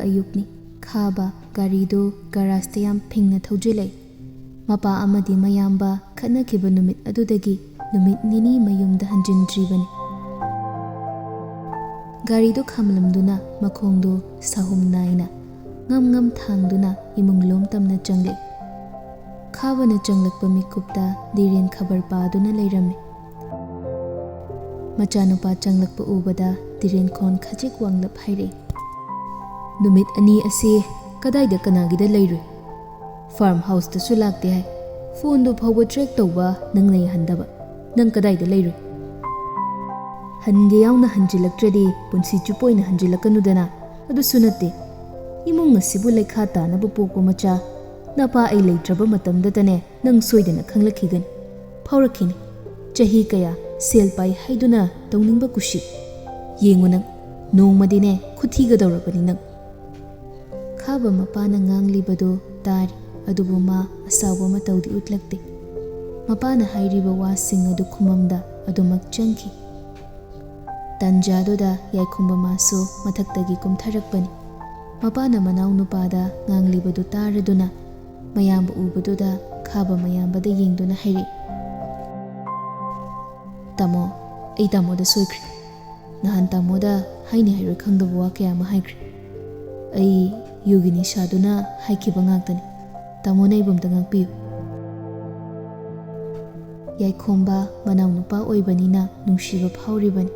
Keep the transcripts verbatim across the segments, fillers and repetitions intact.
ꯑꯌꯨꯛꯅꯤ꯫ ꯈꯥꯕ ꯒꯥꯔꯤꯗꯨ ꯒꯔꯥꯖꯇ ꯌꯥꯝ ꯐꯤꯡꯅ ꯊꯧꯖꯤꯜꯂꯛꯏ꯫ ꯃꯄꯥ ꯑꯃꯗꯤ ꯃꯌꯥꯝꯕ ꯈꯠꯅꯈꯤꯕ ꯅꯨꯃꯤꯠ ꯑꯗꯨꯗꯒꯤ ꯅꯨꯃꯤꯠ ꯅꯤꯅꯤ ꯃꯌꯨꯝꯗ ꯍꯟꯖꯤꯟꯗ꯭ꯔꯤꯕꯅꯤ꯫ ꯒꯥꯔꯤꯗꯨ ꯈꯥꯝꯂꯝꯗꯨꯅ ꯃꯈꯣꯡꯗꯨ ꯁꯥꯍꯨꯝ ꯅꯥꯏꯅ ꯉꯝ ꯉꯝ ꯊꯥꯡꯗꯨꯅ ꯏꯃꯨꯡ ꯂꯣꯝ ꯇꯝꯅ ꯆꯪꯂꯛꯏ꯫ ꯈꯥꯕꯅ ꯆꯪꯂꯛꯄ ꯃꯤꯀꯨꯞꯇ ꯙꯤꯔꯦꯟ ꯈꯕꯔ ꯄꯥꯗꯨꯅ ꯂꯩꯔꯝꯃꯤ꯫ ꯃꯆꯥꯅꯨꯄꯥ ꯆꯪꯂꯛꯄ ꯎꯕꯗ ꯙꯤꯔꯦꯟ ꯈꯣꯟ ꯈꯖꯤꯛ ꯋꯥꯡꯂꯞ ꯍꯥꯏꯔꯛꯏ, "ꯅꯨꯃꯤꯠ ꯑꯅꯤ ꯑꯁꯤ ꯀꯗꯥꯏꯗ ꯀꯅꯥꯒꯤꯗ ꯂꯩꯔꯨꯏ? ꯐꯥꯔꯝ ꯍꯥꯎꯁꯇꯁꯨ ꯂꯥꯛꯇꯦ ꯍꯥꯏ꯫ ꯐꯣꯟꯗꯨ ꯐꯥꯎꯕ ꯇ꯭ꯔꯦꯛ ꯇꯧꯕ ꯅꯪꯅ ꯌꯥꯍꯟꯗꯕ꯫ ꯅꯪ ꯀꯗꯥꯏꯗ ꯂꯩꯔꯨꯏ? ꯍꯟꯒꯦ ꯌꯥꯎꯅ ꯍꯟꯖꯤꯜꯂꯛꯇ꯭ꯔꯗꯤ ꯄꯨꯟꯁꯤ ꯆꯨꯞꯄ ꯑꯣꯏꯅ ꯍꯟꯖꯤꯜꯂꯛꯀꯅꯨꯗꯅ꯫ ꯑꯗꯨꯁꯨ ꯅꯠꯇꯦ, ꯏꯃꯨꯡ ꯑꯁꯤꯕꯨ ꯂꯩꯈꯥ ꯇꯥꯅꯕ ꯄꯣꯛꯄ ꯃꯆꯥ꯫ ꯅꯄꯥ ꯑꯩ ꯂꯩꯇ꯭ꯔꯕ ꯃꯇꯝꯗꯇꯅꯦ ꯅꯪ ꯁꯣꯏꯗꯅ ꯈꯪꯂꯛꯈꯤꯒꯅꯤ, ꯐꯥꯎꯔꯛꯈꯤꯅꯤ꯫ ꯆꯍꯤ ꯀꯌꯥ ꯁꯦꯜ ꯄꯥꯏ ꯍꯥꯏꯗꯨꯅ ꯇꯧꯅꯤꯡꯕ ꯀꯨꯁꯤ꯫ ꯌꯦꯡꯉꯨ ꯅꯪ, ꯅꯣꯡꯃꯗꯤꯅꯦ ꯈꯨꯊꯤꯒꯗꯧꯔꯕꯅꯤ ꯅꯪ꯫" ꯈꯥꯕ ꯃꯄꯥꯅ ꯉꯥꯡꯂꯤꯕꯗꯨ ꯇꯥꯔꯤ, ꯑꯗꯨꯕꯨ ꯃꯥ ꯑꯁꯥꯎꯕ ꯃꯇꯧꯗꯤ ꯎꯠꯂꯛꯇꯦ꯫ ꯃꯄꯥꯅ ꯍꯥꯏꯔꯤꯕ ꯋꯥꯁꯤꯡ ꯑꯗꯨ ꯈꯨꯃꯝꯗ ꯑꯗꯨꯃꯛ ꯆꯪꯈꯤ꯫ ꯇꯟꯖꯥꯗꯨꯗ ꯌꯥꯏꯈꯣꯝꯕ ꯃꯥꯁꯨ ꯃꯊꯛꯇꯒꯤ ꯀꯨꯝꯊꯔꯛꯄꯅꯤ꯫ ꯃꯄꯥꯅ ꯃꯅꯥꯎ ꯅꯨꯄꯥꯗ ꯉꯥꯡꯂꯤꯕꯗꯨ ꯇꯥꯔꯗꯨꯅ ꯃꯌꯥꯝꯕ ꯎꯕꯗꯨꯗ ꯈꯥꯕ ꯃꯌꯥꯝꯕꯗ ꯌꯦꯡꯗꯨꯅ ꯍꯥꯏꯔꯛꯏ, "ꯇꯥꯃꯣ, ꯑꯩ ꯇꯥꯃꯣꯗ ꯁꯣꯏꯈ꯭ꯔꯦ꯫ ꯅꯍꯥꯟ ꯇꯥꯃꯣꯗ ꯍꯥꯏꯅꯤ ꯍꯥꯏꯔꯣꯏ ꯈꯪꯗꯕ ꯋꯥ ꯀꯌꯥ ꯑꯃ ꯍꯥꯏꯈ꯭ꯔꯦ꯫ ꯑꯩ ꯌꯨꯒꯤ ꯅꯤꯁꯥꯗꯨꯅ ꯍꯥꯏꯈꯤꯕ ꯉꯥꯛꯇꯅꯤ꯫ ꯇꯥꯃꯣꯅ ꯑꯩꯕꯨ ꯑꯝꯇ ꯉꯥꯛꯄꯤꯌꯨ꯫" ꯌꯥꯏꯈꯣꯝꯕ ꯃꯅꯥꯎꯅꯨꯄꯥ ꯑꯣꯏꯕꯅꯤꯅ ꯅꯨꯡꯁꯤꯕ ꯐꯥꯎꯔꯤꯕꯅꯤ꯫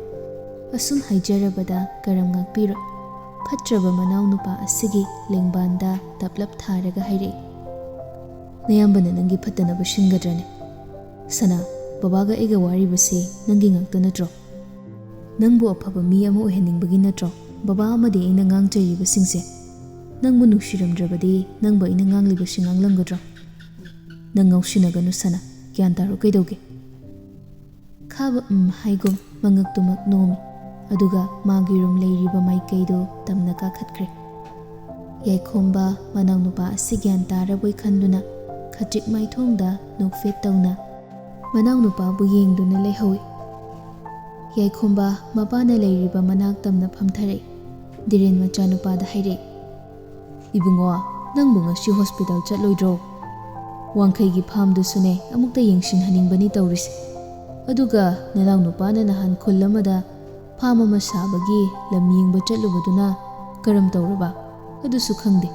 ꯑꯁꯨꯝ ꯍꯥꯏꯖꯔꯕꯗ ꯀꯔꯝ ꯉꯥꯛꯄꯤꯔꯣꯏ? ꯐꯠꯇ꯭ꯔꯕ ꯃꯅꯥꯎꯅꯨꯄꯥ ꯑꯁꯤꯒꯤ ꯂꯦꯡꯕꯥꯟꯗ ꯇꯞꯂꯞ ꯊꯥꯔꯒ ꯍꯥꯏꯔꯛꯏ, "ꯅꯌꯥꯝꯕꯅ ꯅꯪꯒꯤ ꯐꯠꯇꯅꯕ ꯁꯤꯟꯒꯗ꯭ꯔꯅꯦ? ꯁꯅꯥ, ꯕꯕꯥꯒ ꯑꯩꯒ ꯋꯥꯔꯤꯕꯁꯦ ꯅꯪꯒꯤ ꯉꯥꯛꯇ ꯅꯠꯇ꯭ꯔꯣ? ꯅꯪꯕꯨ ꯑꯐꯕ ꯃꯤ ꯑꯃ ꯑꯣꯏꯍꯟꯅꯤꯡꯕꯒꯤ ꯅꯠꯇ꯭ꯔꯣ ꯕꯕꯥ ꯑꯃꯗꯤ ꯑꯩꯅ ꯉꯥꯡꯖꯔꯤꯕꯁꯤꯡꯁꯦ? ꯅꯪꯕꯨ ꯅꯨꯡꯁꯤꯔꯝꯗ꯭ꯔꯕꯗꯤ ꯅꯪꯕꯨ ꯑꯩꯅ ꯉꯥꯡꯂꯤꯕꯁꯤ ꯉꯥꯡꯂꯝꯒꯗ꯭ꯔꯣ? ꯅꯪ ꯉꯥꯎꯁꯤꯟꯅꯒꯅꯨ ꯁꯅꯥ, ꯒ꯭ꯌꯥꯟ ꯇꯥꯔꯣ ꯀꯩꯗꯧꯒꯦ?" ꯈꯥꯕ ꯎꯝ ꯍꯥꯏꯒꯨꯝ ꯃꯉꯛꯇꯨꯃꯛ ꯅꯣꯝꯃꯤ, ꯑꯗꯨꯒ ꯃꯥꯒꯤ ꯔꯨꯝ ꯂꯩꯔꯤꯕ ꯃꯥꯏꯀꯩꯗꯨ ꯇꯝꯅ ꯀꯥꯈꯠꯈ꯭ꯔꯦ꯫ ꯌꯥꯏꯈꯣꯝꯕ ꯃꯅꯥꯎꯅꯨꯄꯥ ꯑꯁꯤ ꯒ꯭ꯌꯥꯟ ꯇꯥꯔꯕꯣꯏ ꯈꯟꯗꯨꯅ ꯈꯖꯤꯛ ꯃꯥꯏꯊꯣꯡꯗ ꯅꯣꯛꯐꯦꯠ ꯇꯧꯅ ꯃꯅꯥꯎꯅꯨꯄꯥꯕꯨ ꯌꯦꯡꯗꯨꯅ ꯂꯩꯍꯧꯏ꯫ ꯌꯥꯏꯈꯣꯝꯕ ꯃꯄꯥꯅ ꯂꯩꯔꯤꯕ ꯃꯅꯥꯛ ꯇꯝꯅ ꯐꯝꯊꯔꯛꯏ꯫ ꯙꯤꯔꯦꯟ ꯃꯆꯥꯅꯨꯄꯥꯗ ꯍꯥꯏꯔꯛꯏ, "ꯏꯕꯨꯡꯉꯣ, ꯅꯪꯕꯨ ꯉꯁꯤ ꯍꯣꯁꯄꯤꯇꯥꯜ ꯆꯠꯂꯣꯏꯗ꯭ꯔꯣ? ꯋꯥꯡꯈꯩꯒꯤ ꯐꯥꯝꯗꯨꯁꯨꯅꯦ, ꯑꯃꯨꯛꯇ ꯌꯦꯡꯁꯤꯟꯍꯟꯅꯤꯡꯕꯅꯤ ꯇꯧꯔꯤꯁꯦ꯫ ꯑꯗꯨꯒ ꯅꯅꯥꯎ ꯅꯨꯄꯥꯅ ꯅꯍꯥꯟ ꯈꯨꯜ ꯑꯃꯗ ꯐꯥꯝ ꯑꯃ ꯁꯥꯕꯒꯤ ꯂꯝ ꯌꯦꯡꯕ ꯆꯠꯂꯨꯕꯗꯨꯅ ꯀꯔꯝ ꯇꯧꯔꯕ? ꯑꯗꯨꯁꯨ ꯈꯪꯗꯦ꯫"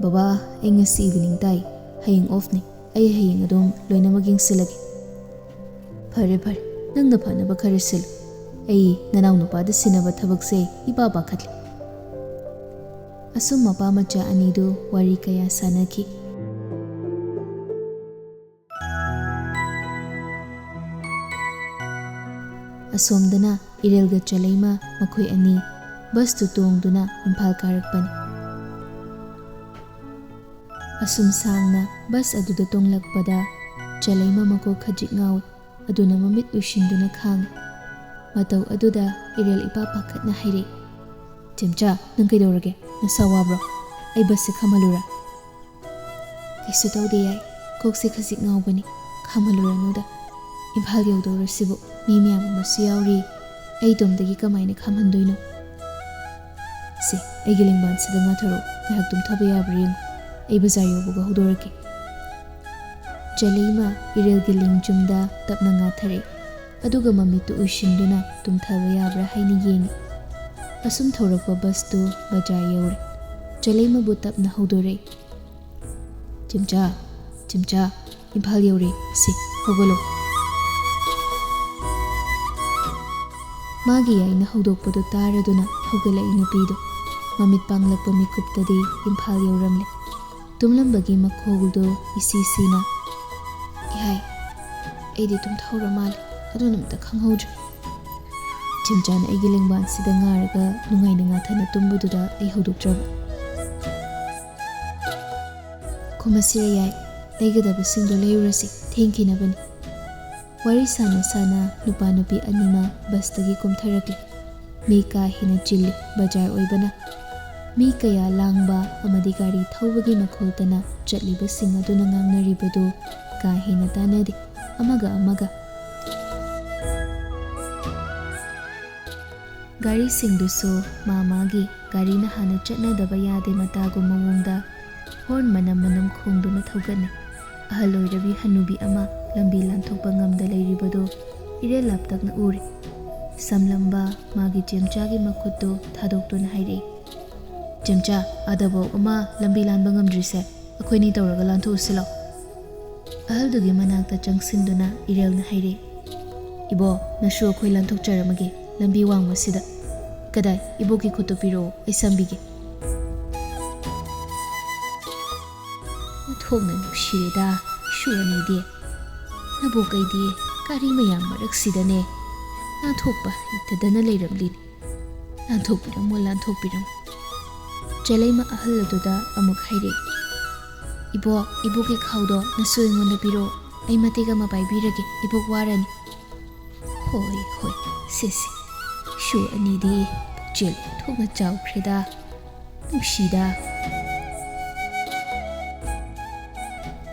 "ꯕꯕꯥ, ꯑꯩ ꯉꯁꯤ ꯏꯚꯤꯅꯤꯡ ꯇꯥꯏ꯫ ꯍꯌꯦꯡ ꯑꯣꯐꯅꯤ꯫ ꯑꯩ ꯍꯌꯦꯡ ꯑꯗꯨꯝ ꯂꯣꯏꯅꯃꯛ ꯌꯦꯡꯁꯤꯜꯂꯒꯦ꯫" "ꯐꯔꯦ, ꯐꯔꯦ꯫ ꯅꯪꯅ ꯐꯅꯕ ꯈꯔ ꯁꯤꯜꯂꯨ꯫ ꯑꯩ ꯅꯅꯥꯎ ꯅꯨꯄꯥꯗ ꯁꯤꯟꯅꯕ ꯊꯕꯛꯁꯦ ꯏꯄꯥ ꯄꯥꯈꯠꯂꯦ꯫" ꯑꯁꯨꯝ ꯃꯄꯥ ꯃꯆꯥ ꯑꯅꯤꯗꯨ ꯋꯥꯔꯤ ꯀꯌꯥ ꯁꯥꯅꯈꯤ꯫ ꯑꯁꯣꯝꯗꯅ ꯏꯔꯦꯜꯒ ꯆꯂꯩꯃ ꯃꯈꯣꯏ ꯑꯅꯤ ꯕꯁꯇꯨ ꯇꯣꯡꯗꯨꯅ ꯏꯝꯐꯥꯜ ꯀꯥꯔꯛꯄꯅꯤ꯫ ꯑꯁꯨꯝ ꯁꯥꯡꯅ ꯕꯁ ꯑꯗꯨꯗ ꯇꯣꯡꯂꯛꯄꯗ ꯆꯂꯩꯃ ꯃꯀꯣꯛ ꯈꯖꯤꯛ ꯉꯥꯎꯏ꯫ ꯑꯗꯨꯅ ꯃꯃꯤꯠ ꯎꯏꯁꯤꯟꯗꯨꯅ ꯈꯥꯡꯏ꯫ ꯃꯇꯧ ꯑꯗꯨꯗ ꯏꯔꯦꯜ ꯏꯄꯥ ꯄꯥꯈꯠꯅ ꯍꯥꯏꯔꯛꯏ, "ꯆꯦꯝꯆꯥ, ꯅꯪ ꯀꯩꯗꯧꯔꯒꯦ? ꯅꯁꯥ ꯋꯥꯕ꯭ꯔꯣ? ꯑꯩ ꯕꯁꯁꯦ ꯈꯥꯝꯍꯜꯂꯨꯔꯥ?" "ꯀꯩꯁꯨ ꯇꯧꯗꯦ ꯌꯥꯏ, ꯀꯣꯛꯁꯦ ꯈꯖꯤꯛ ꯉꯥꯎꯕꯅꯤ, ꯈꯥꯝꯍꯜꯂꯨꯔꯅꯨꯗ꯫ ꯏꯝꯐꯥꯜ ꯌꯧꯗꯧꯔꯁꯤꯕꯨ ꯃꯤ ꯃꯌꯥꯝ ꯑꯃꯁꯨ ꯌꯥꯎꯔꯤ, ꯑꯩ ꯏꯇꯣꯝꯗꯒꯤ ꯀꯃꯥꯏꯅ ꯈꯥꯝꯍꯟꯗꯣꯏꯅꯣ? ꯁꯦ, ꯑꯩꯒꯤ ꯂꯦꯡꯕꯥꯟꯁꯤꯗ ꯉꯥꯊꯔꯛꯑꯣ, ꯉꯥꯏꯍꯥꯛ ꯇꯨꯝꯊꯕ ꯌꯥꯕ꯭ꯔꯥ ꯌꯦꯡꯉꯨ, ꯑꯩ ꯕꯖꯥꯔ ꯌꯧꯕꯒ ꯍꯧꯗꯣꯔꯛꯀꯦ꯫" ꯆꯂꯩꯃ ꯏꯔꯦꯜꯒꯤ ꯂꯦꯡꯖꯨꯝꯗ ꯇꯞꯅ ꯉꯥꯊꯔꯛꯏ꯫ ꯑꯗꯨꯒ ꯃꯃꯤꯠꯇꯨ ꯎꯏꯁꯤꯟꯗꯨꯅ ꯇꯨꯝꯊꯕ ꯌꯥꯕ꯭ꯔꯥ ꯍꯥꯏꯅ ꯌꯦꯡꯏ꯫ ꯑꯁꯨꯝ ꯊꯧꯔꯛꯄ ꯕꯁꯇꯨ ꯕꯖꯥꯔ ꯌꯧꯔꯦ꯫ ꯆꯂꯩꯃꯕꯨ ꯇꯞꯅ ꯍꯧꯗꯣꯔꯛꯏ꯫ "ꯆꯦꯝꯆꯥ, ꯆꯦꯝꯆꯥ, ꯏꯝꯐꯥꯜ ꯌꯧꯔꯦ꯫ ꯁꯤ, ꯍꯧꯒꯠꯂꯣ꯫" ꯃꯥꯒꯤ ꯌꯥꯏꯅ ꯍꯧꯗꯣꯛꯄꯗꯨ ꯇꯥꯔꯗꯨꯅ ꯍꯧꯒꯠꯂꯛꯏ ꯅꯨꯄꯤꯗꯨ꯫ ꯃꯃꯤꯠ ꯄꯥꯡꯂꯛꯄ ꯃꯤꯀꯨꯞꯇꯗꯤ ꯏꯝꯐꯥꯜ ꯌꯧꯔꯝꯂꯦ꯫ ꯇꯨꯝꯂꯝꯕꯒꯤ ꯃꯈꯣꯜꯗꯣ ꯏꯁꯤ ꯁꯤꯅ, "ꯏꯍꯥꯏ, ꯑꯩꯗꯤ ꯇꯨꯝꯊꯍꯧꯔ ꯃꯥꯜꯂꯦ, ꯑꯗꯨꯅ ꯑꯝꯇ ꯈꯪꯍꯧꯗ꯭ꯔꯦ꯫" ꯆꯦꯝꯆꯥꯅ ꯑꯩꯒꯤ ꯂꯦꯡꯕꯥꯟꯁꯤꯗ ꯉꯥꯔꯒ ꯅꯨꯡꯉꯥꯏꯅ ꯉꯥꯊꯅ ꯇꯨꯝꯕꯗꯨꯗ ꯑꯩ ꯍꯧꯗꯣꯛꯇ꯭ꯔꯕ꯫ "ꯈꯨꯃꯁꯤꯔ ꯌꯥꯏ, ꯂꯩꯒꯗꯕꯁꯤꯡꯗꯣ ꯂꯩꯔꯨꯔꯁꯤ, ꯊꯦꯡꯈꯤꯅꯕꯅꯤ꯫" ꯋꯥꯔꯤ ꯁꯥꯅ ꯁꯥꯅ ꯅꯨꯄꯥ ꯅꯨꯄꯤ ꯑꯅꯤꯃꯛ ꯕꯁꯇꯒꯤ ꯀꯨꯝꯊꯔꯛꯂꯤ꯫ ꯃꯤ ꯀꯥ ꯍꯦꯟꯅ ꯆꯤꯜꯂꯤ ꯕꯖꯥꯔ ꯑꯣꯏꯕꯅ꯫ ꯃꯤ ꯀꯌꯥ ꯂꯥꯡꯕ ꯑꯃꯗꯤ ꯒꯥꯔꯤ ꯊꯧꯕꯒꯤ ꯃꯈꯣꯜꯇꯅ ꯆꯠꯂꯤꯕꯁꯤꯡ ꯑꯗꯨꯅ ꯉꯥꯡꯅꯔꯤꯕꯗꯨ ꯀꯥ ꯍꯦꯟꯅ ꯇꯥꯅꯗꯦ ꯑꯃꯒ ꯑꯃꯒ꯫ ꯒꯥꯔꯤꯁꯤꯡꯗꯨꯁꯨ ꯃꯥ ꯃꯥꯒꯤ ꯒꯥꯔꯤꯅ ꯍꯥꯟꯅ ꯆꯠꯅꯗꯕ ꯌꯥꯗꯦ ꯃꯇꯥꯒꯨꯝ ꯃꯑꯣꯡꯗ ꯍꯣꯔꯟ ꯃꯅꯝ ꯃꯅꯝ ꯈꯣꯡꯗꯨꯅ ꯊꯧꯒꯠꯅꯩ꯫ ꯑꯍꯜ ꯑꯣꯏꯔꯕꯤ ꯍꯅꯨꯕꯤ ꯑꯃ ꯂꯝꯕꯤ ꯂꯥꯟꯊꯣꯛꯄ ꯉꯝꯗ ꯂꯩꯔꯤꯕꯗꯨ ꯏꯔꯦꯜ ꯂꯥꯞꯇꯛꯅ ꯎꯔꯦ꯫ ꯁꯝꯂꯝꯕ ꯃꯥꯒꯤ ꯆꯦꯝꯆꯥꯒꯤ ꯃꯈꯨꯠꯇꯨ ꯊꯥꯗꯣꯛꯇꯨꯅ ꯍꯥꯏꯔꯛꯏ, "ꯆꯦꯝꯆꯥ, ꯑꯥꯗꯐꯥꯎ ꯑꯃ ꯂꯝꯕꯤ ꯂꯥꯟꯕ ꯉꯝꯗ꯭ꯔꯤꯁꯦ ꯑꯩꯈꯣꯏꯅꯤ ꯇꯧꯔꯒ ꯂꯥꯟꯊꯣꯛꯎꯁꯤ ꯂꯥꯎ꯫" ꯑꯍꯜꯗꯨꯒꯤ ꯃꯅꯥꯛꯇ ꯆꯪꯁꯤꯟꯗꯨꯅ ꯏꯔꯦꯜꯅ ꯍꯥꯏꯔꯛꯏ, "ꯏꯕꯣ, ꯅꯁꯨ ꯑꯩꯈꯣꯏ ꯂꯥꯟꯊꯣꯛꯆꯔꯝꯃꯒꯦ ꯂꯝꯕꯤ ꯋꯥꯡꯃꯁꯤꯗ꯫ ꯀꯗꯥꯏ, ꯏꯕꯣꯛꯀꯤ ꯈꯨꯠꯇꯨ ꯄꯤꯔꯛꯑꯣ, ꯑꯩ ꯁꯝꯕꯤꯒꯦ꯫" "ꯑꯣꯟꯊꯣꯛꯅ ꯅꯨꯡꯁꯤꯔꯦꯗ ꯏꯁꯨ ꯑꯅꯤꯗꯤ꯫ ꯅꯕꯣꯛ ꯑꯩꯗꯤ ꯒꯥꯔꯤ ꯃꯌꯥꯝ ꯃꯔꯛꯁꯤꯗꯅꯦ ꯂꯥꯟꯊꯣꯛꯄ ꯍꯩꯇꯗꯅ ꯂꯩꯔꯝꯂꯤꯅꯤ꯫ ꯂꯥꯟꯊꯣꯛꯄꯤꯔꯝꯃꯣ, ꯂꯥꯟꯊꯣꯛꯄꯤꯔꯝꯃꯣ꯫" ꯆꯦꯂꯩꯃ ꯑꯍꯜ ꯑꯗꯨꯗ ꯑꯃꯨꯛ ꯍꯥꯏꯔꯛꯏ, "ꯏꯕꯣꯛ, ꯏꯕꯣꯛꯀꯤ ꯈꯥꯎꯗꯣ ꯅꯁꯨ ꯑꯩꯉꯣꯟꯗ ꯄꯤꯔꯛꯑꯣ, ꯑꯩ ꯃꯇꯦꯛ ꯑꯃ ꯄꯥꯏꯕꯤꯔꯒꯦ, ꯏꯕꯣꯛ ꯋꯥꯔꯅꯤ꯫" "ꯍꯣꯏ, ꯍꯣꯏ, ꯁꯦ, ꯁꯦ, ꯏꯁꯨ ꯑꯅꯤꯗꯤ ꯄꯨꯛꯆꯦꯜ ꯊꯣꯛꯅ ꯆꯥꯎꯈ꯭ꯔꯦꯗ, ꯅꯨꯡꯁꯤꯗ꯫"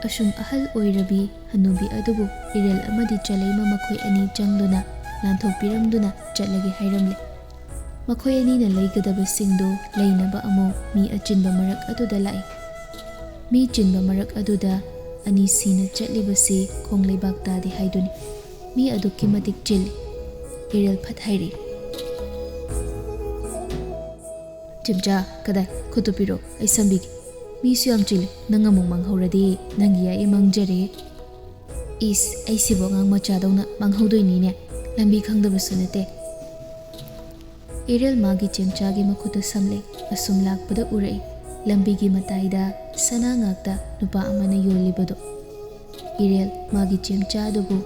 ꯑꯁꯨꯝ ꯑꯍꯜ ꯑꯣꯏꯔꯕꯤ ꯍꯅꯨꯕꯤ ꯑꯗꯨꯕꯨ ꯏꯔꯦꯜ ꯑꯃꯗꯤ ꯆꯦꯂꯩꯃ ꯃꯈꯣꯏ ꯑꯅꯤ ꯆꯪꯗꯨꯅ ꯂꯥꯟꯊꯣꯛꯄꯤꯔꯝꯗꯨꯅ ꯆꯠꯂꯒꯦ ꯍꯥꯏꯔꯝꯂꯦ꯫ ꯃꯈꯣꯏ ꯑꯅꯤꯅ ꯂꯩꯒꯗꯕꯁꯤꯡꯗꯨ ꯂꯩꯅꯕ ꯑꯃꯨꯛ ꯃꯤ ꯑꯆꯤꯟꯕ ꯃꯔꯛ ꯑꯗꯨꯗ ꯂꯥꯛꯏ꯫ ꯃꯤ ꯆꯤꯟꯕ ꯃꯔꯛ ꯑꯗꯨꯗ ꯑꯅꯤꯁꯤꯅ ꯆꯠꯂꯤꯕꯁꯤ ꯈꯣꯡ ꯂꯩꯕꯥꯛ ꯇꯥꯗꯦ ꯍꯥꯏꯗꯨꯅꯤ꯫ ꯃꯤ ꯑꯗꯨꯛꯀꯤ ꯃꯇꯤꯛ ꯆꯤꯜꯂꯤ꯫ ꯏꯔꯦꯜ ꯐꯠ ꯍꯥꯏꯔꯤ, "ꯆꯦꯝꯆꯥ, ꯀꯗꯥꯏ? ꯈꯨꯠꯇꯨ ꯄꯤꯔꯛꯑꯣ, ꯑꯩ ꯁꯝꯕꯤꯒꯦ꯫ ꯃꯤꯁꯨ ꯌꯥꯝ ꯆꯤꯜꯂꯤ, ꯅꯪ ꯑꯃꯨꯛ ꯃꯥꯡꯍꯧꯔꯗꯤ ꯅꯪꯒꯤ ꯌꯥꯏ ꯃꯥꯡꯖꯔꯦ꯫" "ꯏꯁ, ꯑꯩꯁꯤꯕꯨ ꯑꯉꯥꯡ ꯃꯆꯥꯗꯧꯅ ꯃꯥꯡꯍꯧꯗꯣꯏꯅꯤꯅꯦ, ꯂꯝꯕꯤ ꯈꯪꯗꯕꯁꯨ ꯅꯠꯇꯦ꯫" ꯏꯔꯦꯜ ꯃꯥꯒꯤ ꯆꯦꯝꯆꯥꯒꯤ ꯃꯈꯨꯠꯇ ꯁꯝꯂꯦ꯫ ꯑꯁꯨꯝ ꯂꯥꯛꯄꯗ ꯎꯔꯛꯏ, ꯂꯝꯕꯤꯒꯤ ꯃꯇꯥꯏꯗ ꯁꯅꯥ ꯉꯥꯛꯇ ꯅꯨꯄꯥ ꯑꯃꯅ ꯌꯣꯜꯂꯤꯕꯗꯨ꯫ ꯏꯔꯦꯜ ꯃꯥꯒꯤ ꯆꯦꯝꯆꯥ ꯑꯗꯨꯕꯨ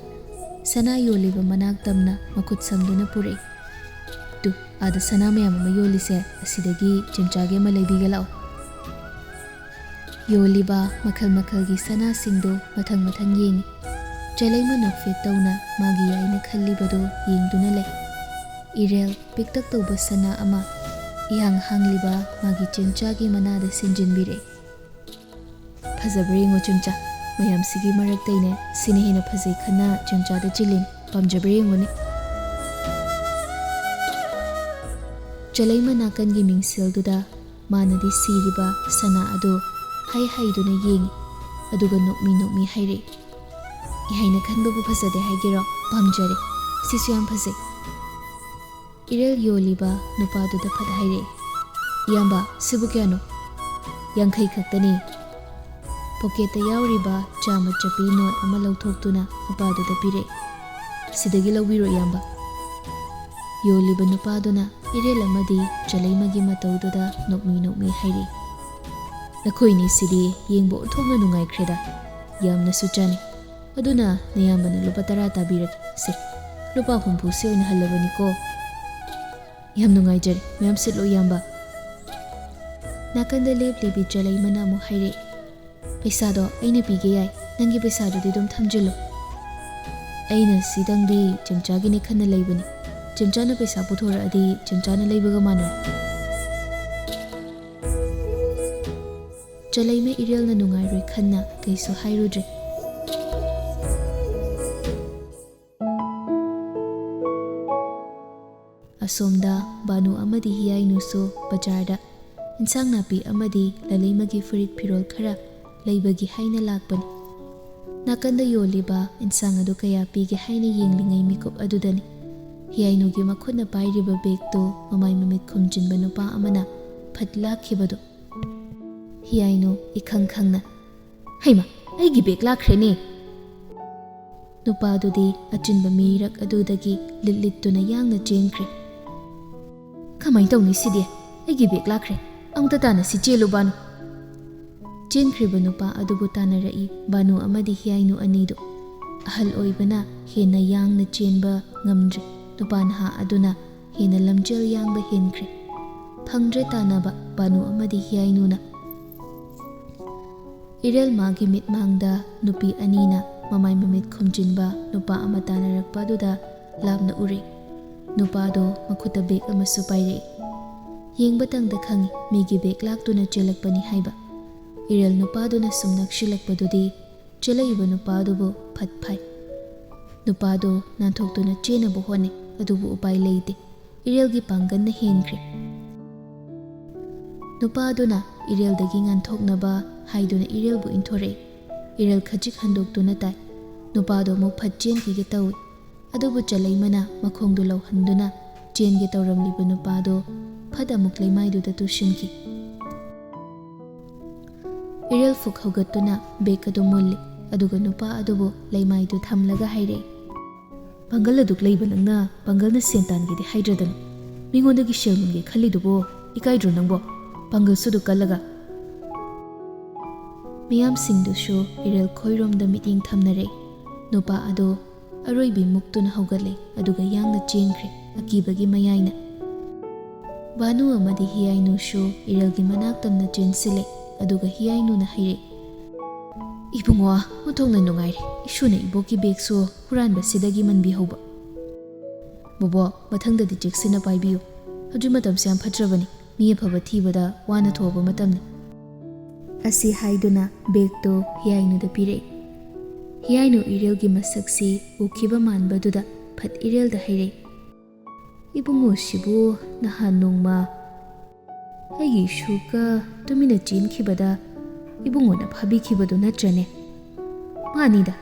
ꯁꯅꯥ ꯌꯣꯜꯂꯤꯕ ꯃꯅꯥꯛ ꯇꯝꯅ ꯃꯈꯨꯠ ꯁꯝꯗꯨꯅ ꯄꯨꯔꯛꯏ꯫ "ꯇꯨ, ꯑꯥꯗ ꯁꯅꯥ ꯃꯌꯥꯝ ꯑꯃ ꯌꯣꯜꯂꯤꯁꯦ, ꯑꯁꯤꯗꯒꯤ ꯆꯦꯝꯆꯥꯒꯤ ꯑꯃ ꯂꯩꯕꯤꯒꯦ ꯂꯥꯛꯑꯣ꯫" ꯌꯣꯜꯂꯤꯕ ꯃꯈꯜ ꯃꯈꯜꯒꯤ ꯁꯅꯥꯁꯤꯡꯗꯨ ꯃꯊꯪ ꯃꯊꯪ ꯌꯦꯡꯉꯤ꯫ ꯆꯦꯂꯩꯃ ꯅꯣꯛꯐꯦꯠ ꯇꯧꯅ ꯃꯥꯒꯤ ꯌꯥꯏꯅ ꯈꯜꯂꯤꯕꯗꯨ ꯌꯦꯡꯗꯨꯅ ꯂꯩ꯫ ꯏꯔꯦꯜ ꯄꯤꯛꯇꯛ ꯇꯧꯕ ꯁꯅꯥ ꯑꯃ ꯏꯍꯥꯡ ꯍꯥꯡꯂꯤꯕ ꯃꯥꯒꯤ ꯆꯦꯝꯆꯥꯒꯤ ꯃꯅꯥꯗ ꯁꯤꯟꯖꯤꯟꯕꯤꯔꯛꯏ꯫ "ꯐꯖꯕ꯭ꯔꯥ ꯌꯦꯡꯉꯣ ꯆꯦꯝꯆꯥ, ꯃꯌꯥꯝꯁꯤꯒꯤ ꯃꯔꯛꯇꯩꯅꯦ ꯁꯤꯅ ꯍꯦꯟꯅ ꯐꯖꯩ ꯈꯟꯅ ꯆꯦꯝꯆꯥꯗ ꯆꯤꯜꯂꯤꯅꯤ, ꯄꯥꯝꯖꯕ꯭ꯔꯥ ꯌꯦꯡꯉꯣꯅꯦ꯫" ꯆꯂꯩꯃ ꯅꯥꯀꯟꯒꯤ ꯃꯤꯡꯁꯦꯜꯗꯨꯗ ꯃꯥꯅꯗꯤ ꯁꯤꯔꯤꯕ ꯁꯅꯥ ꯑꯗꯨ ꯍꯥꯏ ꯍꯥꯏꯗꯨꯅ ꯌꯦꯡꯏ꯫ ꯑꯗꯨꯒ ꯅꯣꯛꯃꯤ ꯅꯣꯛꯃꯤ ꯍꯥꯏꯔꯛꯏ, "ꯏꯍꯩꯅ ꯈꯟꯕꯕꯨ ꯐꯖꯗꯦ ꯍꯥꯏꯒꯦꯔꯣ? ꯄꯥꯝꯖꯔꯦ꯫ ꯁꯤꯁꯨ ꯌꯥꯝ ꯐꯖꯩ꯫" ꯏꯔꯦꯜ ꯌꯣꯜꯂꯤꯕ ꯅꯨꯄꯥꯗꯨꯗ ꯐꯠ ꯍꯥꯏꯔꯛꯏ, "ꯏꯌꯥꯝꯕ, ꯁꯤꯕꯨ ꯀꯌꯥꯅꯣ?" "ꯌꯥꯡꯈꯩ ꯈꯛꯇꯅꯤ꯫" ꯄꯣꯀꯦꯠꯇ ꯌꯥꯎꯔꯤꯕ ꯆꯥꯃ ꯆꯞꯄꯤ ꯅꯣꯠ ꯑꯃ ꯂꯧꯊꯣꯛꯇꯨꯅ ꯅꯨꯄꯥꯗꯨꯗ ꯄꯤꯔꯛꯏ꯫ "ꯁꯤꯗꯒꯤ ꯂꯧꯕꯤꯔꯣ, ꯏꯌꯥꯝꯕ꯫" ꯌꯣꯜꯂꯤꯕ ꯅꯨꯄꯥꯗꯨꯅ ꯏꯔꯦꯜ ꯑꯃꯗꯤ ꯆꯂꯩꯃꯒꯤ ꯃꯇꯧꯗꯨꯗ ꯅꯣꯛꯃꯤ ꯅꯣꯛꯃꯤ ꯍꯥꯏꯔꯛꯏ, "ꯅꯈꯣꯏꯅꯤꯁꯤꯗꯤ ꯌꯦꯡꯕ ꯑꯣꯟꯊꯣꯛꯅ ꯅꯨꯡꯉꯥꯏꯈ꯭ꯔꯦꯗ꯫ ꯌꯥꯝꯅꯁꯨ ꯆꯥꯅꯩ꯫ ꯑꯗꯨꯅ ꯅꯌꯥꯝꯕꯅ ꯂꯨꯄꯥ ꯇꯔꯥ ꯇꯥꯕꯤꯔꯒꯦ꯫ ꯁꯦ, ꯂꯨꯄꯥ ꯍꯨꯝꯐꯨꯁꯤ ꯑꯣꯏꯅ ꯍꯜꯂꯕꯅꯤꯀꯣ꯫" "ꯌꯥꯝ ꯅꯨꯡꯉꯥꯏꯖꯔꯦ꯫ ꯃꯌꯥꯝ ꯁꯤꯠꯂꯣ, ꯏꯌꯥꯝꯕ꯫" ꯅꯥꯀꯟꯗ ꯂꯦꯞꯂꯤꯕꯤ ꯆꯂꯩꯃꯅ ꯑꯃꯨꯛ ꯍꯥꯏꯔꯛꯏ, "ꯄꯩꯁꯥꯗꯣ ꯑꯩꯅ ꯄꯤꯒꯦ ꯌꯥꯏ꯫ ꯅꯪꯒꯤ ꯄꯩꯁꯥꯗꯨꯗꯤ ꯑꯗꯨꯝ ꯊꯝꯖꯤꯜꯂꯨ꯫ ꯑꯩꯅ ꯁꯤꯗꯪꯗꯤ ꯆꯦꯝꯆꯥꯒꯤꯅꯦ ꯈꯟꯅ ꯂꯩꯕꯅꯤ꯫ ꯆꯦꯝꯆꯥꯅ ꯄꯩꯁꯥ ꯄꯨꯊꯣꯔꯛꯑꯗꯤ ꯆꯦꯝꯆꯥꯅ ꯂꯩꯕꯒ ꯃꯥꯟꯅꯔꯦ꯫" ꯆꯂꯩꯃ ꯏꯔꯦꯜꯅ ꯅꯨꯡꯉꯥꯏꯔꯣꯏ ꯈꯟꯅ ꯀꯩꯁꯨ ꯍꯥꯏꯔꯨꯗ꯭ꯔꯦ꯫ ꯑꯁꯣꯝꯗ ꯕꯥꯅꯨ ꯑꯃꯗꯤ ꯍꯤꯌꯥꯏꯅꯨꯁꯨ ꯕꯖꯥꯔꯗ ꯏꯟꯁꯥꯡ ꯅꯥꯄꯤ ꯑꯃꯗꯤ ꯂꯂꯩꯃꯒꯤ ꯐꯨꯔꯤꯠ ꯐꯤꯔꯣꯜ ꯈꯔ ꯂꯩꯕꯒꯤ ꯍꯥꯏꯅ ꯂꯥꯛꯄꯅꯤ꯫ ꯅꯥꯀꯟꯗ ꯌꯣꯜꯂꯤꯕ ꯏꯟꯁꯥꯡ ꯑꯗꯨ ꯀꯌꯥ ꯄꯤꯒꯦ ꯍꯥꯏꯅ ꯌꯦꯡꯂꯤꯉꯩ ꯃꯤꯀꯨꯞ ꯑꯗꯨꯗꯅꯤ ꯍꯤꯌꯥꯏꯅꯨꯒꯤ ꯃꯈꯨꯠꯅ ꯄꯥꯏꯔꯤꯕ ꯕꯦꯒꯇꯨ ꯃꯃꯥꯏ ꯃꯃꯤꯠ ꯈꯨꯝꯖꯤꯟꯕ ꯅꯨꯄꯥ ꯑꯃꯅ ꯐꯠ ꯂꯥꯛꯈꯤꯕꯗꯨ꯫ ꯍꯤꯌꯥꯏꯅꯨ ꯏꯈꯪ ꯈꯪꯅ, "ꯍꯩꯃ, ꯑꯩꯒꯤ ꯕꯦꯒ ꯂꯥꯛꯈ꯭ꯔꯦꯅꯦ!" ꯅꯨꯄꯥꯗꯨꯗꯤ ꯑꯆꯤꯟꯕ ꯃꯤꯔꯛ ꯑꯗꯨꯗꯒꯤ ꯂꯤꯠ ꯂꯤꯠꯇꯨꯅ ꯌꯥꯡꯅ ꯆꯦꯟꯈ꯭ꯔꯦ꯫ "ꯀꯃꯥꯏ ꯇꯧꯅꯤ ꯁꯤꯗꯤ? ꯑꯩꯒꯤ ꯕꯦꯒ ꯂꯥꯛꯈ꯭ꯔꯦ꯫ ꯑꯃꯨꯛꯇ ꯇꯥꯟꯅꯁꯤ, ꯆꯦꯜꯂꯨ ꯕꯥꯅꯨ꯫" ꯆꯦꯟꯈ꯭ꯔꯤꯕ ꯅꯨꯄꯥ ꯑꯗꯨꯕꯨ ꯇꯥꯟꯅꯔꯛꯏ ꯕꯥꯅꯨ ꯑꯃꯗꯤ ꯍꯤꯌꯥꯏꯅꯨ ꯑꯅꯤꯗꯨ꯫ ꯑꯍꯜ ꯑꯣꯏꯕꯅ ꯍꯦꯟꯅ ꯌꯥꯡꯅ ꯆꯦꯟꯕ ꯉꯝꯗ꯭ꯔꯦ꯫ ꯅꯨꯄꯥ ꯅꯍꯥ ꯑꯗꯨꯅ ꯍꯦꯟꯅ ꯂꯝꯖꯦꯜ ꯌꯥꯡꯕ ꯍꯦꯟꯈ꯭ꯔꯦ꯫ ꯐꯪꯗ꯭ꯔꯦ ꯇꯥꯟꯅꯕ ꯕꯥꯅꯨ ꯑꯃꯗꯤ ꯍꯤꯌꯥꯏꯅꯨꯅ꯫ ꯏꯔꯦꯜ ꯃꯥꯒꯤ ꯃꯤꯠꯃꯥꯡꯗ ꯅꯨꯄꯤ ꯑꯅꯤꯅ ꯃꯃꯥꯏ ꯃꯃꯤꯠ ꯈꯨꯝꯖꯤꯟꯕ ꯅꯨꯄꯥ ꯑꯃ ꯇꯥꯟꯅꯔꯛꯄ ꯑꯗꯨꯗ ꯂꯥꯞꯅ ꯎꯔꯦ꯫ ꯅꯨꯄꯥꯗꯣ ꯃꯈꯨꯠꯇ ꯕꯦꯒ ꯑꯃꯁꯨ ꯄꯥꯏꯔꯛꯏ꯫ ꯌꯦꯡꯕꯇꯪꯗ ꯈꯪꯏ ꯃꯤꯒꯤ ꯕꯦꯒ ꯂꯥꯛꯇꯨꯅ ꯆꯦꯜꯂꯛꯄꯅꯤ ꯍꯥꯏꯕ꯫ ꯏꯔꯦꯜ ꯅꯨꯄꯥꯗꯨꯅ ꯁꯨꯝ ꯅꯛꯁꯤꯜꯂꯛꯄꯗꯨꯗꯤ ꯆꯦꯜꯂꯛꯏꯕ ꯅꯨꯄꯥꯗꯨꯕꯨ ꯐꯠ ꯐꯥꯏ꯫ ꯅꯨꯄꯥꯗꯣ ꯅꯥꯟꯊꯣꯛꯇꯨꯅ ꯆꯦꯟꯅꯕ ꯍꯣꯠꯅꯩ, ꯑꯗꯨꯕꯨ ꯎꯄꯥꯏ ꯂꯩꯇꯦ꯫ ꯏꯔꯦꯜꯒꯤ ꯄꯥꯡꯒꯜꯅ ꯍꯦꯟꯈ꯭ꯔꯦ꯫ ꯅꯨꯄꯥ ꯑꯗꯨꯅ ꯏꯔꯦꯜꯗꯒꯤ ꯉꯥꯟꯊꯣꯛꯅꯕ ꯍꯥꯏꯗꯨꯅ ꯏꯔꯦꯜꯕꯨ ꯏꯟꯊꯣꯔꯛꯏ꯫ ꯏꯔꯦꯜ ꯈꯖꯤꯛ ꯍꯟꯗꯣꯛꯇꯨꯅ ꯇꯥꯏ꯫ ꯅꯨꯄꯥꯗꯣ ꯑꯃꯨꯛ ꯐꯠ ꯆꯦꯟꯈꯤꯒꯦ ꯇꯧꯏ꯫ ꯑꯗꯨꯕꯨ ꯆꯂꯩꯃꯅ ꯃꯈꯣꯡꯗꯨ ꯂꯧꯍꯟꯗꯨꯅ ꯆꯦꯟꯒꯦ ꯇꯧꯔꯝꯂꯤꯕ ꯅꯨꯄꯥꯗꯣ ꯐꯠ ꯑꯃꯨꯛ ꯂꯩꯃꯥꯏꯗꯨꯗ ꯇꯨꯁꯤꯟꯈꯤ꯫ ꯏꯔꯦꯜ ꯐꯨꯛ ꯍꯧꯒꯠꯇꯨꯅ ꯕꯦꯒ ꯑꯗꯨ ꯃꯨꯜꯂꯤ, ꯑꯗꯨꯒ ꯅꯨꯄꯥ ꯑꯗꯨꯕꯨ ꯂꯩꯃꯥꯏꯗꯨ ꯊꯝꯂꯒ ꯍꯥꯏꯔꯛꯏ, "ꯄꯥꯡꯒꯜ ꯑꯗꯨꯛ ꯂꯩꯕ ꯅꯪꯅ ꯄꯥꯡꯒꯜꯅ ꯁꯦꯟ ꯇꯥꯟꯒꯦꯗꯤ ꯍꯥꯏꯗ꯭ꯔꯗꯅ, ꯃꯤꯉꯣꯟꯗꯒꯤ ꯁꯦꯜ ꯃꯨꯟꯒꯦ ꯈꯜꯂꯤꯗꯨꯕꯨ ꯏꯀꯥꯏꯗ꯭ꯔꯣ ꯅꯪꯕꯣ? ꯄꯥꯡꯒꯜꯁꯨ ꯑꯗꯨꯛ ꯀꯜꯂꯒ?" ꯃꯤꯌꯥꯝꯁꯤꯡꯗꯨꯁꯨ ꯏꯔꯦꯜ ꯈꯣꯏꯔꯣꯝꯗ ꯃꯤꯠꯌꯦꯡ ꯊꯝꯅꯔꯦ꯫ ꯅꯨꯄꯥ ꯑꯗꯨ ꯑꯔꯣꯏꯕꯤ ꯃꯨꯛꯇꯨꯅ ꯍꯧꯒꯠꯂꯦ, ꯑꯗꯨꯒ ꯌꯥꯡꯅ ꯆꯦꯟꯈ꯭ꯔꯦ, ꯑꯀꯤꯕꯒꯤ ꯃꯌꯥꯏꯅ꯫ ꯚꯥꯅꯨ ꯑꯃꯗꯤ ꯍꯤꯌꯥꯏꯅꯨꯁꯨ ꯏꯔꯦꯜꯒꯤ ꯃꯅꯥꯛ ꯇꯝꯅ ꯆꯦꯟꯁꯤꯜꯂꯦ, ꯑꯗꯨꯒ ꯍꯤꯌꯥꯏꯅꯨꯅ ꯍꯥꯏꯔꯛꯏ, "ꯏꯕꯨꯡꯉꯣ, ꯑꯣꯟꯊꯣꯛꯅ ꯅꯨꯡꯉꯥꯏꯔꯦ, ꯏꯁꯨꯅ ꯏꯕꯣꯛꯀꯤ ꯕꯦꯒꯁꯨ ꯍꯨꯔꯥꯟꯕꯁꯤꯗꯒꯤ ꯃꯟꯕꯤꯍꯧꯕ꯫ ꯕꯣꯕꯣ, ꯃꯊꯪꯗꯗꯤ ꯆꯦꯛꯁꯤꯟꯅ ꯄꯥꯏꯕꯤꯌꯨ, ꯍꯧꯖꯤꯛ ꯃꯇꯝꯁꯦ ꯌꯥꯝ ꯐꯠꯇ꯭ꯔꯕꯅꯤ, ꯃꯤ ꯑꯐꯕ ꯊꯤꯕꯗ ꯋꯥꯅ ꯊꯣꯛꯑꯕ ꯃꯇꯝꯅꯤ"꯫ ꯑꯁꯤ ꯍꯥꯏꯗꯨꯅ ꯕꯦꯒꯇꯨ ꯍꯤꯌꯥꯏꯅꯨꯗ ꯄꯤꯔꯛꯏ꯫ ꯍꯤꯌꯥꯏꯅꯨ ꯏꯔꯦꯜꯒꯤ ꯃꯁꯛꯁꯤ ꯎꯈꯤꯕ ꯃꯥꯟꯕꯗꯨꯗ ꯐꯠ ꯏꯔꯦꯜꯗ ꯍꯥꯏꯔꯛꯏ, "ꯏꯕꯨꯡꯉꯣꯁꯤꯕꯨ ꯅꯍꯥꯟ ꯅꯣꯡꯃ ꯑꯩꯒꯤ ꯏꯁꯨꯒ ꯇꯨꯃꯤꯟꯅ ꯆꯦꯟꯈꯤꯕꯗ ꯏꯕꯨꯡꯉꯣꯅ ꯐꯥꯕꯤꯈꯤꯕꯗꯨ ꯅꯠꯇ꯭ꯔꯅꯦ?" "ꯃꯥꯅꯤꯗ,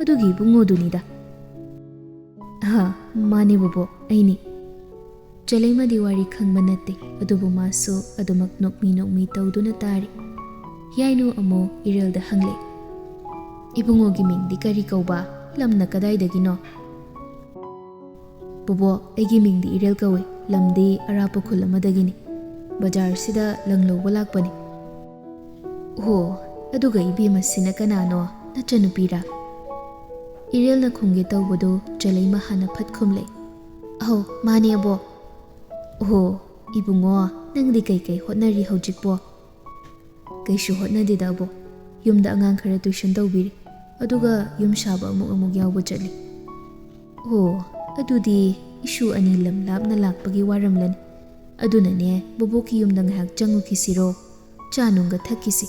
ꯑꯗꯨꯒꯤ ꯏꯕꯨꯡꯉꯣꯗꯨꯅꯤꯗ"꯫ "ꯑꯍ, ꯃꯥꯅꯦ ꯕꯣꯕꯣ, ꯑꯩꯅꯤ"꯫ ꯆꯂꯩꯃꯗꯤ ꯋꯥꯔꯤ ꯈꯪꯕ ꯅꯠꯇꯦ, ꯑꯗꯨꯕꯨ ꯃꯥꯁꯨ ꯑꯗꯨꯃꯛ ꯅꯣꯛꯃꯤ ꯅꯣꯛꯃꯤ ꯇꯧꯗꯨꯅ ꯇꯥꯔꯤ꯫ ꯍꯤꯌꯥꯏꯅꯨ ꯑꯃꯨꯛ ꯏꯔꯦꯜꯗ ꯍꯪꯂꯦ, "ꯏꯕꯨꯡꯉꯣꯒꯤ ꯃꯤꯡꯗꯤ ꯀꯔꯤ ꯀꯧꯕ? ꯂꯝꯅ ꯀꯗꯥꯏꯗꯒꯤꯅꯣ?" "ꯕꯣꯕꯣ, ꯑꯩꯒꯤ ꯃꯤꯡꯗꯤ ꯏꯔꯦꯜ ꯀꯧꯏ, ꯂꯝꯗꯤ ꯑꯔꯥꯞꯄ ꯈꯨꯜ ꯑꯃꯗꯒꯤꯅꯤ꯫ ꯕꯖꯥꯔꯁꯤꯗ ꯂꯪ ꯂꯧꯕ ꯂꯥꯛꯄꯅꯤ"꯫ "ꯑꯣ, ꯑꯗꯨꯒ ꯏꯕꯦꯝꯃꯁꯤꯅ ꯀꯅꯥꯅꯣ? ꯅꯆꯟꯅꯨꯄꯤꯔꯥ?" ꯏꯔꯦꯜꯅ ꯈꯨꯝꯒꯦ ꯇꯧꯕꯗꯨ ꯆꯂꯩꯃ ꯍꯥꯟꯅ ꯐꯠ ꯈꯨꯝꯂꯦ꯫ "ꯑꯧ, ꯃꯥꯅꯦ ꯑꯕꯣꯛ"꯫ "ꯑꯣ, ꯏꯕꯨꯡꯉꯣ, ꯅꯪꯗꯤ ꯀꯩꯀꯩ ꯍꯣꯠꯅꯔꯤ ꯍꯧꯖꯤꯛꯄꯣ?" "ꯀꯩꯁꯨ ꯍꯣꯠꯅꯗꯦꯗ ꯑꯕꯣꯛ, ꯌꯨꯝꯗ ꯑꯉꯥꯡ ꯈꯔ ꯇꯨꯏꯁꯟ ꯇꯧꯕꯤꯔꯤ, ꯑꯗꯨꯒ ꯌꯨꯝ ꯁꯥꯕ ꯑꯃꯨꯛ ꯑꯃꯨꯛ ꯌꯥꯎꯕ ꯆꯠꯂꯤ"꯫ "ꯑꯣ, ꯑꯗꯨꯗꯤ ꯏꯁꯨ ꯑꯅꯤ ꯂꯝ ꯂꯥꯞꯅ ꯂꯥꯛꯄꯒꯤ ꯋꯥꯔꯝꯂꯅꯤ꯫ ꯑꯗꯨꯅꯅꯦ, ꯕꯣꯕꯣꯛꯀꯤ ꯌꯨꯝꯗ ꯉꯥꯏꯍꯥꯛ ꯆꯪꯉꯨꯈꯤꯁꯤꯔꯣ? ꯆꯥ ꯅꯨꯡꯒ ꯊꯛꯈꯤꯁꯤ꯫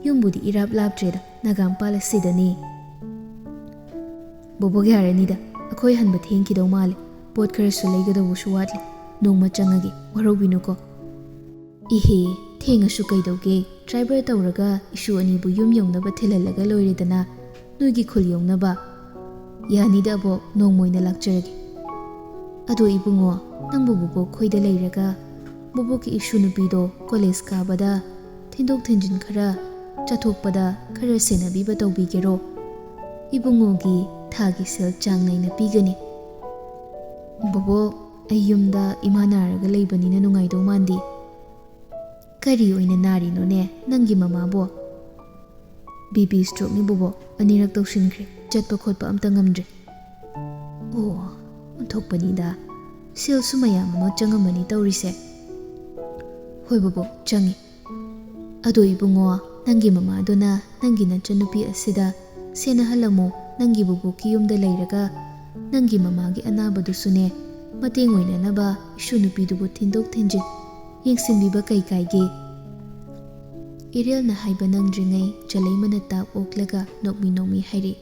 ꯌꯨꯝꯕꯨꯗꯤ ꯏꯔꯥꯞ ꯂꯥꯞꯇ꯭ꯔꯦꯗ, ꯅꯥꯒꯥꯝꯄꯥꯜ ꯑꯁꯤꯗꯅꯤ"꯫ "ꯕꯣꯕꯣꯛ, ꯌꯥꯔꯅꯤꯗ, ꯑꯩꯈꯣꯏ ꯍꯟꯕ ꯊꯦꯡꯈꯤꯗꯧ ꯃꯥꯜꯂꯦ꯫ ꯄꯣꯠ ꯈꯔꯁꯨ ꯂꯩꯒꯗꯧꯕꯁꯨ ꯋꯥꯠꯂꯤ꯫ ꯅꯣꯡꯃ ꯆꯪꯉꯒꯦ, ꯋꯥꯔꯧꯕꯤꯅꯨꯀꯣ꯫ ꯏꯍꯦ, ꯊꯦꯡꯉꯁꯨ ꯀꯩꯗꯧꯒꯦ? ꯗ꯭ꯔꯥꯏꯚꯔ ꯇꯧꯔꯒ ꯏꯁꯨ ꯑꯅꯤꯕꯨ ꯌꯨꯝ ꯌꯧꯅꯕ ꯊꯤꯜꯍꯜꯂꯒ ꯂꯣꯏꯔꯦꯗꯅ, ꯅꯣꯏꯒꯤ ꯈꯨꯜ ꯌꯧꯅꯕ꯫ ꯌꯥꯅꯤꯗ ꯑꯕꯣꯛ, ꯅꯣꯡꯃ ꯑꯣꯏꯅ ꯂꯥꯛꯆꯔꯒꯦ꯫ ꯑꯗꯣ ꯏꯕꯨꯡꯉꯣ, ꯅꯪꯕꯨ ꯕꯣꯕꯣꯛ ꯈꯣꯏꯗ ꯂꯩꯔꯒ ꯕꯣꯕꯣꯛꯀꯤ ꯏꯁꯨ ꯅꯨꯄꯤꯗꯣ ꯀꯣꯂꯦꯖ ꯀꯥꯕꯗ ꯊꯤꯟꯗꯣꯛ ꯊꯤꯟꯖꯤꯟ ꯈꯔ, ꯆꯠꯊꯣꯛꯄꯗ ꯈꯔ ꯁꯦꯟꯅꯕꯤꯕ ꯇꯧꯕꯤꯒꯦꯔꯣ? ꯏꯕꯨꯡꯉꯣꯒꯤ ꯊꯥꯒꯤ ꯁꯦꯜ ꯆꯥꯡ ꯅꯥꯏꯅ ꯄꯤꯒꯅꯤ꯫ ꯕꯣꯕꯣꯛ, ꯑꯩ ꯌꯨꯝꯗ ꯏꯃꯥ ꯅꯥꯔꯒ ꯂꯩꯕꯅꯤꯅ ꯅꯨꯡꯉꯥꯏꯗꯧ ꯃꯥꯟꯗꯦ꯫ ꯀꯔꯤ ꯑꯣꯏꯅ ꯅꯥꯔꯤꯅꯣꯅꯦ ꯅꯪꯒꯤ ꯃꯃꯥꯕꯣ? ꯕꯤ ꯄꯤ ꯁ꯭ꯇ꯭ꯔꯣꯛꯅꯤ ꯕꯣꯕꯣꯛ, ꯑꯅꯤꯔꯛ ꯇꯧꯁꯤꯟꯈ꯭ꯔꯦ, ꯆꯠꯄ ꯈꯣꯠꯄ ꯑꯝꯇ ꯉꯝꯗ꯭ꯔꯦ꯫ ꯑꯣ, ꯑꯣꯟꯊꯣꯛꯄꯅꯤꯗ, ꯁꯦꯜꯁꯨ ꯃꯌꯥꯝ ꯑꯃ ꯆꯪꯉꯝꯃꯅꯤ ꯇꯧꯔꯤꯁꯦ꯫ ꯍꯣꯏ ꯕꯣꯕꯣꯛ, ꯆꯪꯉꯤ꯫ ꯑꯗꯣ ꯏꯕꯨꯡꯉꯣ, ꯅꯪꯒꯤ ꯃꯃꯥꯗꯨꯅ ꯅꯪꯒꯤ ꯅꯆꯟꯅꯨꯄꯤ ꯑꯁꯤꯗ ꯁꯦꯟꯅꯍꯜꯂꯝꯃꯣ, ꯅꯪꯒꯤ ꯕꯣꯕꯣꯛꯀꯤ ꯌꯨꯝꯗ ꯂꯩꯔꯒ ꯅꯪꯒꯤ ꯃꯃꯥꯒꯤ ꯑꯅꯥꯕꯗꯨꯁꯨꯅꯦ ꯃꯇꯦꯡ ꯑꯣꯏꯅꯅꯕ ꯏꯁꯨ ꯅꯨꯄꯤꯗꯨꯕꯨ ꯊꯤꯟꯗꯣꯛ ꯊꯤꯟꯖꯤꯟ ꯌꯦꯡꯁꯤꯟꯕꯤꯕ ꯀꯩ ꯀꯥꯏꯒꯦ? ꯏꯔꯦꯜꯅ ꯍꯥꯏꯕ ꯅꯪꯗ꯭ꯔꯤꯉꯩ ꯆꯂꯩꯃꯅ ꯇꯥꯞ ꯑꯣꯛꯂꯒ ꯅꯣꯛꯃꯤ ꯅꯣꯛꯃꯤ ꯍꯥꯏꯔꯛꯏ,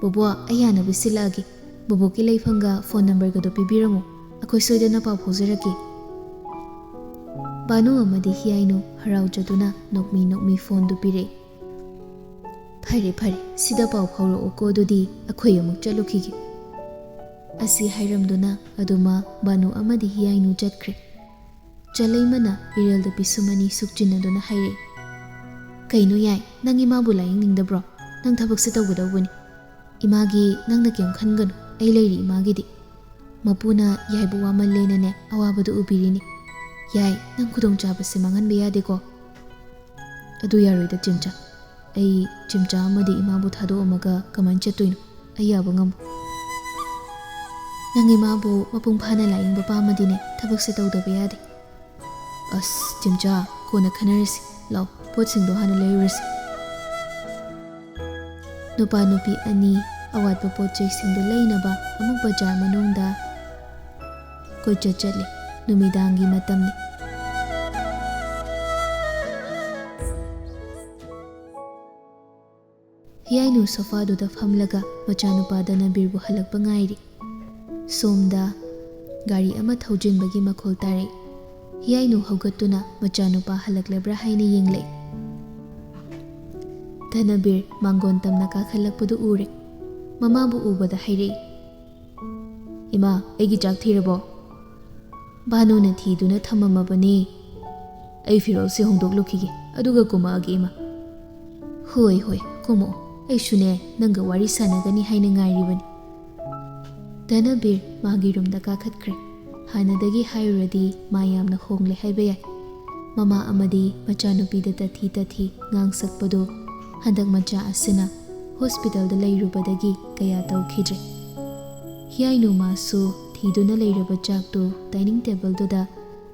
"ꯕꯣꯕꯣ, ꯑꯩ ꯌꯥꯅꯕ ꯁꯤꯜꯂꯛꯑꯒꯦ꯫ ꯕꯣꯕꯣꯛꯀꯤ ꯂꯩꯐꯝꯒ ꯐꯣꯟ ꯅꯝꯕꯔꯒꯗꯣ ꯄꯤꯕꯤꯔꯝꯃꯣ꯫ ꯑꯩꯈꯣꯏ ꯁꯣꯏꯗꯅ ꯄꯥꯎ ꯐꯥꯎꯖꯔꯛꯀꯦ꯫" ꯕꯥꯅꯨ ꯑꯃꯗꯤ ꯍꯤꯌꯥꯏꯅꯨ ꯍꯔꯥꯎꯖꯗꯨꯅ ꯅꯣꯛꯃꯤ ꯅꯣꯛꯃꯤ ꯐꯣꯟꯗꯨ ꯄꯤꯔꯛꯏ꯫ "ꯐꯔꯦ, ꯐꯔꯦ, ꯁꯤꯗ ꯄꯥꯎ ꯐꯥꯎꯔꯛꯎꯀꯣ, ꯑꯗꯨꯗꯤ ꯑꯩꯈꯣꯏ ꯑꯃꯨꯛ ꯆꯠꯂꯨꯈꯤꯒꯦ꯫" ꯑꯁꯤ ꯍꯥꯏꯔꯝꯗꯨꯅ ꯑꯗꯨꯃ ꯕꯥꯅꯨ ꯑꯃꯗꯤ ꯍꯤꯌꯥꯏꯅꯨ ꯆꯠꯈ꯭ꯔꯦ꯫ ꯆꯂꯩꯃꯅ ꯏꯔꯦꯜꯗ ꯄꯤꯁꯨꯝ ꯑꯅꯤ ꯁꯨꯛꯆꯤꯟꯅꯗꯨꯅ ꯍꯥꯏꯔꯛꯏ, "ꯀꯩꯅꯣ ꯌꯥꯏ, ꯅꯪ ꯏꯃꯥꯕꯨ ꯂꯥꯌꯦꯡꯅꯤꯡꯗꯕ꯭ꯔꯣ? ꯅꯪ ꯊꯕꯛꯁꯦ ꯇꯧꯒꯗꯧꯕꯅꯤ꯫ ꯏꯃꯥꯒꯤ ꯅꯪꯅ ꯀꯩꯝ ꯈꯟꯒꯅꯨ, ꯑꯩ ꯂꯩꯔꯤ ꯏꯃꯥꯒꯤꯗꯤ꯫ ꯃꯄꯨꯅ ꯌꯥꯏꯕꯨ ꯋꯥꯃꯜꯂꯦꯅꯅꯦ ꯑꯋꯥꯕꯗꯨ ꯎꯕꯤꯔꯤꯅꯤ꯫ ꯌꯥꯏ, ꯅꯪ ꯈꯨꯗꯣꯡꯆꯥꯕꯁꯦ ꯃꯥꯡꯍꯟꯕ ꯌꯥꯗꯦꯀꯣ꯫" "ꯑꯗꯨ ꯌꯥꯔꯣꯏꯗ ꯆꯤꯝꯆꯥ꯫ ꯑꯩ ꯆꯤꯝꯆꯥ ꯑꯃꯗꯤ ꯏꯃꯥꯕꯨ ꯊꯥꯗꯣꯛꯑꯝꯃꯒ ꯀꯃꯥꯏꯅ ꯆꯠꯇꯣꯏꯅꯣ? ꯑꯩ ꯌꯥꯕ ꯉꯝꯃꯣꯏ꯫" "ꯅꯪ ꯏꯃꯥꯕꯨ ꯃꯄꯨꯡ ꯐꯥꯅ ꯂꯥꯌꯦꯡꯕ ꯄꯥꯝꯃꯗꯤꯅꯦ ꯊꯕꯛꯁꯦ ꯇꯧꯗꯕ ꯌꯥꯗꯦ꯫" "ꯑꯁ ꯆꯤꯝꯆꯥ, ꯀꯣꯟꯅ ꯈꯟꯅꯔꯁꯤ꯫ ꯂꯥꯛꯑꯣ, ꯄꯣꯠꯁꯤꯡꯗꯣ ꯍꯥꯟꯅ ꯂꯩꯔꯨꯔꯁꯤ꯫" ꯅꯨꯄꯥ ꯅꯨꯄꯤ ꯑꯅꯤ ꯑꯋꯥꯠꯄ ꯄꯣꯠ ꯆꯩꯁꯤꯡꯗꯨ ꯂꯩꯅꯕ ꯑꯃꯨꯛ ꯕꯖꯥꯔ ꯃꯅꯨꯡꯗ ꯀꯣꯏꯆꯠ ꯆꯠꯂꯤ꯫ ꯅꯨꯃꯤꯗꯥꯡꯒꯤ ꯃꯇꯝꯅꯤ꯫ ꯍꯤꯌꯥꯏꯅꯨ ꯁꯣꯐꯥꯗꯨꯗ ꯐꯝꯂꯒ ꯃꯆꯥꯅꯨꯄꯥ ꯗꯅꯕꯤꯔꯕꯨ ꯍꯜꯂꯛꯄ ꯉꯥꯏꯔꯤ꯫ ꯁꯣꯝꯗ ꯒꯥꯔꯤ ꯑꯃ ꯊꯧꯖꯤꯟꯕꯒꯤ ꯃꯈꯣꯜ ꯇꯥꯔꯛꯏ꯫ ꯍꯤꯌꯥꯏꯅꯨ ꯍꯧꯒꯠꯇꯨꯅ ꯃꯆꯥꯅꯨꯄꯥ ꯍꯜꯂꯛꯂꯕ꯭ꯔꯥ ꯍꯥꯏꯅ ꯌꯦꯡꯂꯛꯏ꯫ ꯙꯅꯕꯤꯔ ꯃꯥꯡꯒꯣꯟ ꯇꯝꯅ ꯀꯥꯈꯠꯂꯛꯄꯗꯨ ꯎꯔꯦ꯫ ꯃꯃꯥꯕꯨ ꯎꯕꯗ ꯍꯥꯏꯔꯛꯏ, "ꯏꯃꯥ, ꯑꯩꯒꯤ ꯆꯥꯛ ꯊꯤꯔꯕꯣ?" "ꯚꯥꯅꯨꯅ ꯊꯤꯗꯨꯅ ꯊꯝꯃꯝꯃꯕꯅꯤ꯫ ꯑꯩ ꯐꯤꯔꯣꯜꯁꯦ ꯍꯣꯡꯗꯣꯛꯂꯨꯈꯤꯒꯦ, ꯑꯗꯨꯒ ꯀꯨꯝꯃꯛꯑꯒꯦ, ꯏꯃꯥ꯫" "ꯍꯣꯏ, ꯍꯣꯏ, ꯀꯨꯝꯃꯛꯑꯣ꯫ ꯑꯩꯁꯨꯅꯦ, ꯅꯪꯒ ꯋꯥꯔꯤ ꯁꯥꯟꯅꯒꯅꯤ ꯍꯥꯏꯅ ꯉꯥꯏꯔꯤꯕꯅꯤ꯫" ꯙꯅꯕꯤꯔ ꯃꯥꯒꯤ ꯔꯨꯝꯗ ꯀꯥꯈꯠꯈ꯭ꯔꯦ꯫ ꯍꯥꯟꯅꯗꯒꯤ ꯍꯥꯏꯔꯨꯔꯗꯤ ꯃꯥ ꯌꯥꯝꯅ ꯍꯣꯡꯂꯦ ꯍꯥꯏꯕ ꯌꯥꯏ꯫ ꯃꯃꯥ ꯑꯃꯗꯤ ꯃꯆꯥꯅꯨꯄꯤꯗ ꯇꯊꯤ ꯇꯊꯤ ꯉꯥꯡꯁꯛꯄꯗꯣ ꯍꯟꯗꯛ ꯃꯆꯥ ꯑꯁꯤꯅ ꯍꯣꯁꯄꯤꯇꯥꯜꯗ ꯂꯩꯔꯨꯕꯗꯒꯤ ꯀꯌꯥ ꯇꯧꯈꯤꯗ꯭ꯔꯦ꯫ ꯍꯤꯌꯥꯏꯅꯨ ꯃꯥꯁꯨ ꯊꯤꯗꯨꯅ ꯂꯩꯔꯕ ꯆꯥꯛꯇꯨ ꯗꯥꯏꯅꯤꯡ ꯇꯦꯕꯜꯗꯨꯗ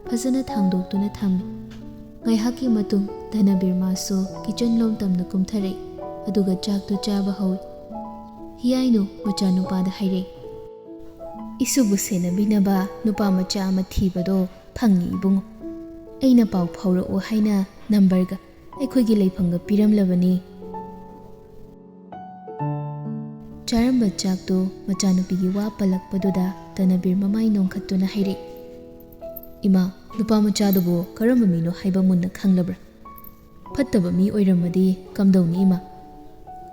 ꯐꯖꯅ ꯊꯥꯡꯗꯣꯛꯇꯨꯅ ꯊꯝꯃꯤ꯫ ꯉꯥꯏꯍꯥꯛꯀꯤ ꯃꯇꯨꯡ ꯙꯅꯕꯤꯔ ꯃꯥꯁꯨ ꯀꯤꯆꯟ ꯂꯣꯝ ꯇꯝꯅ ꯀꯨꯝꯊꯔꯛꯏ, ꯑꯗꯨꯒ ꯆꯥꯛꯇꯨ ꯆꯥꯕ ꯍꯧꯏ꯫ ꯍꯤꯌꯥꯏꯅꯨ ꯃꯆꯥꯅꯨꯄꯥꯗ ꯍꯥꯏꯔꯛꯏ, "ꯏꯁꯨꯕꯨ ꯁꯦꯟꯅꯕꯤꯅꯕ ꯅꯨꯄꯥ ꯃꯆꯥ ꯑꯃ ꯊꯤꯕꯗꯣ ꯐꯪꯉꯤ, ꯏꯕꯨꯡꯉꯣ꯫ ꯑꯩꯅ ꯄꯥꯎ ꯐꯥꯎꯔꯛꯑꯣ ꯍꯥꯏꯅ ꯅꯝꯕꯔꯒ ꯑꯩꯈꯣꯏꯒꯤ ꯂꯩꯐꯝꯒ ꯄꯤꯔꯝꯂꯕꯅꯤ꯫" ꯆꯥꯔꯝꯕ ꯆꯥꯛꯇꯨ ꯃꯆꯥꯅꯨꯄꯤꯒꯤ ꯋꯥ ꯄꯜꯂꯛꯄꯗꯨꯗ ꯙꯅꯕꯤꯔ ꯃꯃꯥꯏ ꯅꯣꯡꯈꯠꯇꯨꯅ ꯍꯥꯏꯔꯛꯏ, "ꯏꯃꯥ, ꯅꯨꯄꯥ ꯃꯆꯥꯗꯨꯕꯨ ꯀꯔꯝꯕ ꯃꯤꯅꯣ ꯍꯥꯏꯕ ꯃꯨꯟꯅ ꯈꯪꯂꯕ꯭ꯔꯥ? ꯐꯠꯇꯕ ꯃꯤ ꯑꯣꯏꯔꯝꯃꯗꯤ ꯀꯝꯗꯧꯅꯤ, ꯏꯃꯥ?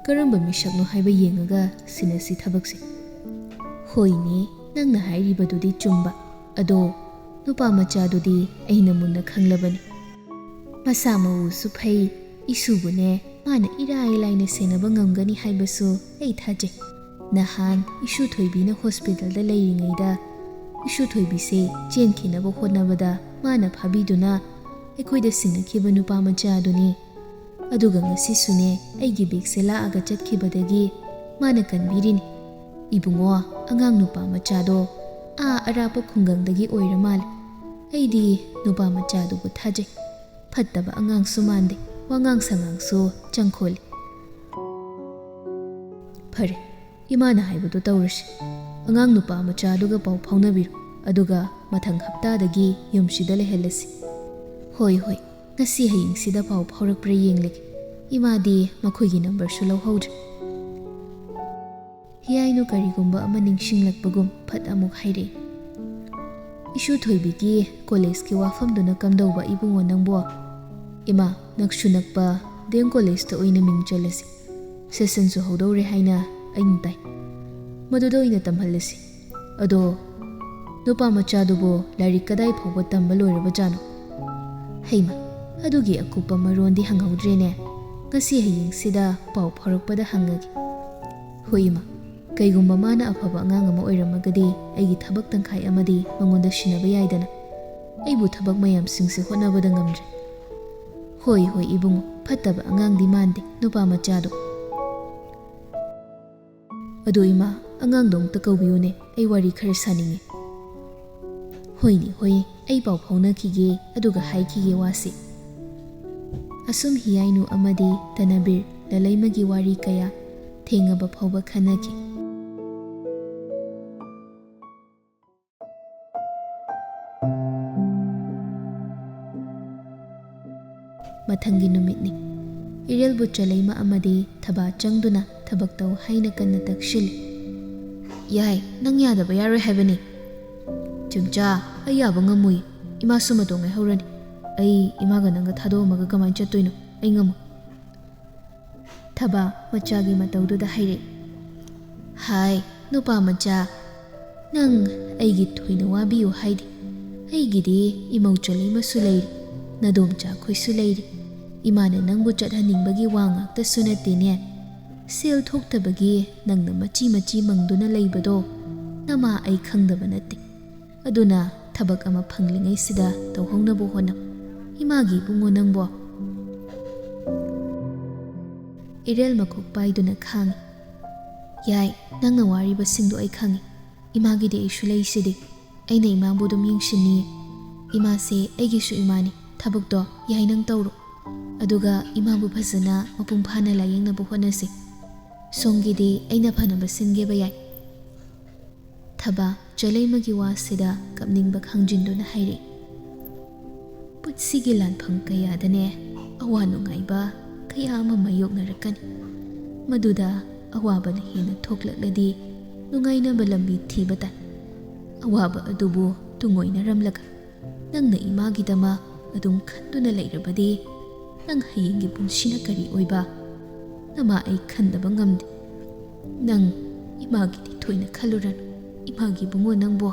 ꯀꯔꯝꯕ ꯃꯤꯁꯛꯅꯣ ꯍꯥꯏꯕ ꯌꯦꯡꯉꯒ ꯁꯤꯟꯅꯁꯤ ꯊꯕꯛꯁꯦ꯫" "ꯍꯣꯏꯅꯦ, ꯅꯪꯅ ꯍꯥꯏꯔꯤꯕꯗꯨꯗꯤ ꯆꯨꯝꯕ꯫ ꯑꯗꯣ ꯅꯨꯄꯥ ꯃꯆꯥꯗꯨꯗꯤ ꯑꯩꯅ ꯃꯨꯟꯅ ꯈꯪꯂꯕꯅꯤ꯫ ꯃꯁꯥ ꯃꯎꯁꯨ ꯐꯩ, ꯏꯁꯨꯕꯨꯅꯦ ꯃꯥꯅ ꯏꯔꯥꯏ ꯂꯥꯏꯅ ꯁꯦꯟꯅꯕ ꯉꯝꯒꯅꯤ ꯍꯥꯏꯕꯁꯨ ꯑꯩ ꯊꯥꯖꯩ꯫ ꯅꯍꯥꯟ ꯏꯁꯨ ꯊꯣꯏꯕꯤꯅ ꯍꯣꯁꯄꯤꯇꯥꯜꯗ ꯂꯩꯔꯤꯉꯩꯗ ꯏꯁꯨ ꯊꯣꯏꯕꯤꯁꯦ ꯆꯦꯟꯈꯤꯅꯕ ꯍꯣꯠꯅꯕꯗ ꯃꯥꯅ ꯐꯥꯕꯤꯗꯨꯅ ꯑꯩꯈꯣꯏꯗ ꯁꯤꯟꯅꯈꯤꯕ ꯅꯨꯄꯥ ꯃꯆꯥ ꯑꯗꯨꯅꯤ꯫ ꯑꯗꯨꯒ ꯉꯁꯤꯁꯨꯅꯦ, ꯑꯩꯒꯤ ꯕꯦꯒꯁꯦ ꯂꯥꯛꯑꯒ ꯆꯠꯈꯤꯕꯗꯒꯤ ꯃꯥꯅ ꯀꯟꯕꯤꯔꯤꯅꯤ꯫ ꯏꯕꯨꯡꯉꯣ, ꯑꯉꯥꯡ ꯅꯨꯄꯥ ꯃꯆꯥꯗꯣ ꯑꯥ ꯑꯔꯥꯞꯄ ꯈꯨꯡꯒꯪꯗꯒꯤ ꯑꯣꯏꯔ ꯃꯥꯜꯂꯦ꯫ ꯑꯩꯗꯤ ꯅꯨꯄꯥ ꯃꯆꯥꯗꯨꯕꯨ ꯊꯥꯖꯩ꯫ ꯐꯠꯇꯕ ꯑꯉꯥꯡꯁꯨ ꯃꯥꯟꯗꯦ, ꯋꯥꯉꯥꯡ ꯁꯉꯥꯡꯁꯨ ꯆꯪꯈꯣꯜꯂꯤ꯫" "ꯐꯔꯦ, ꯏꯃꯥꯅ ꯍꯥꯏꯕꯗꯣ ꯇꯧꯔꯁꯤ꯫ ꯑꯉꯥꯡ ꯅꯨꯄꯥ ꯃꯆꯥꯗꯨꯒ ꯄꯥꯎ ꯐꯥꯎꯅꯕꯤꯔꯣ, ꯑꯗꯨꯒ ꯃꯊꯪ ꯍꯞꯇꯥꯗꯒꯤ ꯌꯨꯝꯁꯤꯗ ꯂꯩꯍꯜꯂꯁꯤ꯫" "ꯍꯣꯏ, ꯍꯣꯏ, ꯉꯁꯤ ꯍꯌꯦꯡꯁꯤꯗ ꯄꯥꯎ ꯐꯥꯎꯔꯛꯄ꯭ꯔꯥ ꯌꯦꯡꯂꯒꯦ꯫ ꯏꯃꯥꯗꯤ ꯃꯈꯣꯏꯒꯤ ꯅꯝꯕꯔꯁꯨ ꯂꯧꯍꯧꯗ꯭ꯔꯦ꯫" ꯍꯤꯌꯥꯏꯅꯨ ꯀꯔꯤꯒꯨꯝꯕ ꯑꯃ ꯅꯤꯡꯁꯤꯡꯂꯛꯄꯒꯨꯝ ꯐꯠ ꯑꯃꯨꯛ ꯍꯥꯏꯔꯛꯏ, "ꯏꯁꯨ ꯊꯣꯏꯕꯤꯒꯤ ꯀꯣꯂꯦꯖꯀꯤ ꯋꯥꯐꯝꯗꯨꯅ ꯀꯝꯗꯧꯕ ꯏꯕꯨꯡꯉꯣ ꯅꯪꯕꯣ?" "ꯏꯃꯥ, ꯅꯛꯁꯨ ꯅꯛꯄ ꯗꯤ ꯑꯦꯝ ꯀꯣꯂꯦꯖꯇ ꯑꯣꯏꯅ ꯃꯤꯡ ꯆꯜꯂꯁꯤ꯫ ꯁꯦꯁꯟꯁꯨ ꯍꯧꯗꯧꯔꯦ ꯍꯥꯏꯅ ꯑꯩꯅ ꯇꯥꯏ꯫ ꯃꯗꯨꯗ ꯑꯣꯏꯅ ꯇꯝꯍꯜꯂꯁꯤ꯫ ꯑꯗꯣ ꯅꯨꯄꯥ ꯃꯆꯥꯗꯨꯕꯨ ꯂꯥꯏꯔꯤꯛ ꯀꯗꯥꯏ ꯐꯥꯎꯕ ꯇꯝꯕ ꯂꯣꯏꯔꯕꯖꯥꯠꯅꯣ?" "ꯍꯩꯃ, ꯑꯗꯨꯒꯤ ꯑꯀꯨꯞꯄ ꯃꯔꯣꯟꯗꯤ ꯍꯪꯍꯧꯗ꯭ꯔꯦꯅꯦ꯫ ꯉꯁꯤ ꯍꯌꯦꯡꯁꯤꯗ ꯄꯥꯎ ꯐꯥꯎꯔꯛꯄꯗ ꯍꯪꯉꯒꯦ꯫" "ꯍꯣꯏ ꯏꯃꯥ, ꯀꯩꯒꯨꯝꯕ ꯃꯥꯅ ꯑꯐꯕ ꯑꯉꯥꯡ ꯑꯃ ꯑꯣꯏꯔꯝꯃꯒꯗꯤ ꯑꯩꯒꯤ ꯊꯕꯛ ꯇꯪꯈꯥꯏ ꯑꯃꯗꯤ ꯃꯉꯣꯟꯗ ꯁꯤꯟꯅꯕ ꯌꯥꯏꯗꯅ꯫ ꯑꯩꯕꯨ ꯊꯕꯛ ꯃꯌꯥꯝꯁꯤꯡꯁꯦ ꯍꯣꯠꯅꯕꯗ ꯉꯝꯗ꯭ꯔꯦ꯫" "ꯍꯣꯏ, ꯍꯣꯏ ꯏꯕꯨꯡꯉꯣ, ꯐꯠꯇꯕ ꯑꯉꯥꯡꯗꯤ ꯃꯥꯟꯗꯦ ꯅꯨꯄꯥ ꯃꯆꯥꯗꯣ꯫ ꯑꯗꯣ ꯏꯃꯥ, ꯑꯉꯥꯡꯗꯣ ꯑꯃꯨꯛꯇ ꯀꯧꯕꯤꯌꯨꯅꯦ, ꯑꯩ ꯋꯥꯔꯤ ꯈꯔ ꯁꯥꯅꯤꯡꯉꯤ꯫" "ꯍꯣꯏꯅꯦ, ꯍꯣꯏ, ꯑꯩ ꯄꯥꯎ ꯐꯥꯎꯅꯈꯤꯒꯦ, ꯑꯗꯨꯒ ꯍꯥꯏꯈꯤꯒꯦ ꯋꯥꯁꯤ꯫" ꯑꯁꯨꯝ ꯍꯤꯌꯥꯏꯅꯨ ꯑꯃꯗꯤ ꯇꯅꯕꯤꯔ ꯂꯂꯩꯃꯒꯤ ꯋꯥꯔꯤ ꯀꯌꯥ ꯊꯦꯡꯉꯕ ꯐꯥꯎꯕ ꯈꯟꯅꯈꯤ꯫ ꯃꯊꯪꯒꯤ ꯅꯨꯃꯤꯠꯅꯤ꯫ ꯏꯔꯦꯜꯕꯨ ꯆꯂꯩꯃ ꯑꯃꯗꯤ ꯊꯕꯥ ꯆꯪꯗꯨꯅ ꯊꯕꯛ ꯇꯧ ꯍꯥꯏꯅ ꯀꯟꯅ ꯇꯛꯁꯤꯜꯂꯤ꯫ "ꯌꯥꯏ, ꯅꯪ ꯌꯥꯗꯕ ꯌꯥꯔꯣꯏ ꯍꯥꯏꯕꯅꯤ꯫" "ꯆꯨꯝꯆꯥ, ꯑꯩ ꯌꯥꯕ ꯉꯝꯃꯣꯏ꯫ ꯏꯃꯥꯁꯨ ꯃꯇꯣ ꯉꯥꯏꯍꯧꯔꯅꯤ꯫ ꯑꯩ ꯏꯃꯥꯒ ꯅꯪꯒ ꯊꯥꯗꯣꯛꯑꯝꯃꯒ ꯀꯃꯥꯏꯅ ꯆꯠꯇꯣꯏꯅꯣ? ꯑꯩ ꯉꯝꯃꯣꯏ꯫" ꯊꯕꯥ ꯃꯆꯥꯒꯤ ꯃꯇꯧꯗꯨꯗ ꯍꯥꯏꯔꯛꯏ꯫ "ꯍꯥꯏ, ꯅꯨꯄꯥ ꯃꯆꯥ, ꯅꯪ ꯑꯩꯒꯤ ꯊꯣꯏꯅ ꯋꯥꯕꯤꯌꯨ ꯍꯥꯏꯗꯦ꯫ ꯑꯩꯒꯤꯗꯤ ꯏꯃꯧ ꯆꯂꯩꯃꯁꯨ ꯂꯩꯔꯤ, ꯅꯗꯣꯝꯆꯥ ꯈꯣꯏꯁꯨ ꯂꯩꯔꯤ꯫ ꯏꯃꯥꯅ ꯅꯪꯕꯨ ꯆꯠꯍꯟꯅꯤꯡꯕꯒꯤ ꯋꯥ ꯉꯥꯛꯇꯁꯨ ꯅꯠꯇꯦꯅꯦ꯫ ꯁꯦꯜ ꯊꯣꯛꯇꯕꯒꯤ ꯅꯪꯅ ꯃꯆꯤ ꯃꯆꯤ ꯃꯪꯗꯨꯅ ꯂꯩꯕꯗꯣ ꯅꯃꯥ ꯑꯩ ꯈꯪꯗꯕ ꯅꯠꯇꯦ꯫ ꯑꯗꯨꯅ ꯊꯕꯛ ꯑꯃ ꯐꯪꯂꯤꯉꯩꯁꯤꯗ ꯇꯧꯍꯧꯅꯕ ꯍꯣꯠꯅꯧ꯫ ꯏꯃꯥꯒꯤ ꯏꯕꯨꯡꯉꯣ ꯅꯪꯕꯣ꯫" ꯏꯔꯦꯜ ꯃꯀꯣꯛ ꯄꯥꯏꯗꯨꯅ ꯈꯥꯡꯉꯤ꯫ "ꯌꯥꯏ, ꯅꯪꯅ ꯋꯥꯔꯤꯕꯁꯤꯡꯗꯣ ꯑꯩ ꯈꯪꯉꯤ꯫ ꯏꯃꯥꯒꯤꯗꯤ ꯑꯩꯁꯨ ꯂꯩꯁꯤꯗꯤ꯫ ꯑꯩꯅ ꯏꯃꯥꯕꯨ ꯑꯗꯨꯝ ꯌꯦꯡꯁꯤꯟꯅꯤꯌꯦ꯫ ꯏꯃꯥꯁꯦ ꯑꯩꯒꯤꯁꯨ ꯏꯃꯥꯅꯤ꯫ ꯊꯕꯛꯇꯣ ꯌꯥꯏ ꯅꯪ ꯇꯧꯔꯣ꯫ ꯑꯗꯨꯒ ꯏꯃꯥꯕꯨ ꯐꯖꯅ ꯃꯄꯨꯡ ꯐꯥꯅ ꯂꯥꯌꯦꯡꯅꯕ ꯍꯣꯠꯅꯁꯤ꯫ ꯁꯣꯝꯒꯤꯗꯤ ꯑꯩꯅ ꯐꯅꯕ ꯁꯤꯟꯒꯦꯕ ꯌꯥꯏ꯫" ꯊꯕꯥ ꯆꯂꯩꯃꯒꯤ ꯋꯥꯁꯤꯗ ꯀꯞꯅꯤꯡꯕ ꯈꯥꯡꯖꯤꯟꯗꯨꯅ ꯍꯥꯏꯔꯛꯏ꯫ ꯄꯨꯟꯁꯤꯒꯤ ꯂꯥꯟꯐꯝ ꯀꯌꯥꯗꯅꯦ ꯑꯋꯥ ꯅꯨꯡꯉꯥꯏꯕ ꯀꯌꯥ ꯑꯃ ꯃꯥꯌꯣꯛꯅꯔꯛꯀꯅꯤ꯫ ꯃꯗꯨꯗ ꯑꯋꯥꯕꯅ ꯍꯦꯟꯅ ꯊꯣꯛꯂꯛꯂꯗꯤ ꯅꯨꯡꯉꯥꯏꯅꯕ ꯂꯝꯕꯤ ꯊꯤꯕ ꯇꯥꯏ꯫ ꯑꯋꯥꯕ ꯑꯗꯨꯕꯨ ꯇꯨꯡꯑꯣꯏꯅꯔꯝꯂꯒ ꯅꯪꯅ ꯏꯃꯥꯒꯤꯗꯃꯛ ꯑꯗꯨꯝ ꯈꯟꯗꯨꯅ ꯂꯩꯔꯕꯗꯤ ꯅꯪ ꯍꯌꯦꯡꯒꯤ ꯄꯨꯟꯁꯤꯅ ꯀꯔꯤ ꯑꯣꯏꯕ? ꯅꯃꯥ ꯑꯩ ꯈꯟꯗꯕ ꯉꯝꯗꯦ꯫ ꯅꯪ ꯏꯃꯥꯒꯤꯗꯤ ꯊꯣꯏꯅ ꯈꯜꯂꯨꯔꯅꯨ꯫ ꯏꯃꯥꯒꯤ ꯏꯕꯨꯡꯉꯣ ꯅꯪꯕꯣ꯫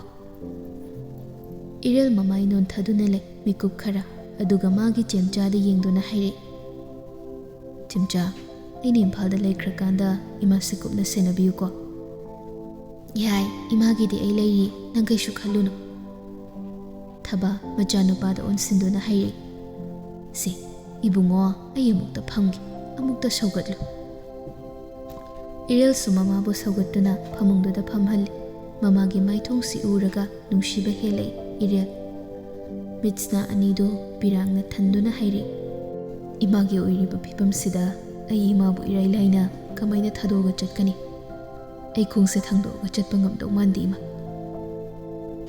ꯏꯔꯦꯜ ꯃꯃꯥꯏ ꯅꯣꯟꯊꯗꯨꯅ ꯂꯩ, ꯃꯤꯀꯨꯞ ꯈꯔ, ꯑꯗꯨꯒ ꯃꯥꯒꯤ ꯆꯦꯝꯆꯥꯗ ꯌꯦꯡꯗꯨꯅ ꯍꯥꯏꯔꯛꯏ, "ꯆꯦꯝꯆꯥ, ꯑꯩꯅ ꯏꯝꯐꯥꯜꯗ ꯂꯩꯈ꯭ꯔꯀꯥꯟꯗ ꯏꯃꯥꯁꯦ ꯀꯨꯞꯅ ꯁꯦꯟꯅꯕꯤꯌꯨꯀꯣ꯫" "ꯌꯥꯏ, ꯏꯃꯥꯒꯤꯗꯤ ꯑꯩ ꯂꯩꯔꯤ, ꯅꯪ ꯀꯩꯁꯨ ꯈꯜꯂꯨꯅꯨ꯫" ꯊꯕꯥ ꯃꯆꯥꯅꯨꯄꯥꯗ ꯑꯣꯟꯁꯤꯟꯗꯨꯅ ꯍꯥꯏꯔꯛꯏ, "ꯁꯦ, ꯏꯕꯨꯡꯉꯣ, ꯑꯩ ꯑꯃꯨꯛꯇ ꯐꯝꯒꯦ, ꯑꯃꯨꯛꯇ ꯁꯧꯒꯠꯂꯨ꯫" ꯏꯔꯦꯜꯁꯨ ꯃꯃꯥꯕꯨ ꯁꯧꯒꯠꯇꯨꯅ ꯐꯃꯨꯡꯗꯨꯗ ꯐꯝꯍꯜꯂꯤ꯫ ꯃꯃꯥꯒꯤ ꯃꯥꯏꯊꯣꯡꯁꯤ ꯎꯔꯒ ꯅꯨꯡꯁꯤꯕ ꯍꯦꯜꯂꯛꯏ ꯏꯔꯦꯜ꯫ ꯃꯤꯠꯁꯅꯥ ꯑꯅꯤꯗꯨ ꯄꯤꯔꯥꯡꯅ ꯊꯟꯗꯨꯅ ꯍꯥꯏꯔꯛꯏ, "ꯏꯃꯥꯒꯤ ꯑꯣꯏꯔꯤꯕ ꯐꯤꯕꯝꯁꯤꯗ ꯑꯩ ꯏꯃꯥꯕꯨ ꯏꯔꯥꯏ ꯂꯥꯏꯅ ꯀꯃꯥꯏꯅ ꯊꯥꯗꯣꯛꯑꯒ ꯆꯠꯀꯅꯤ? ꯑꯩ ꯈꯣꯡꯁꯦ ꯊꯥꯡꯗꯣꯛꯑꯒ ꯆꯠꯄ ꯉꯝꯗꯧ ꯃꯥꯟꯗꯦ, ꯏꯃꯥ꯫"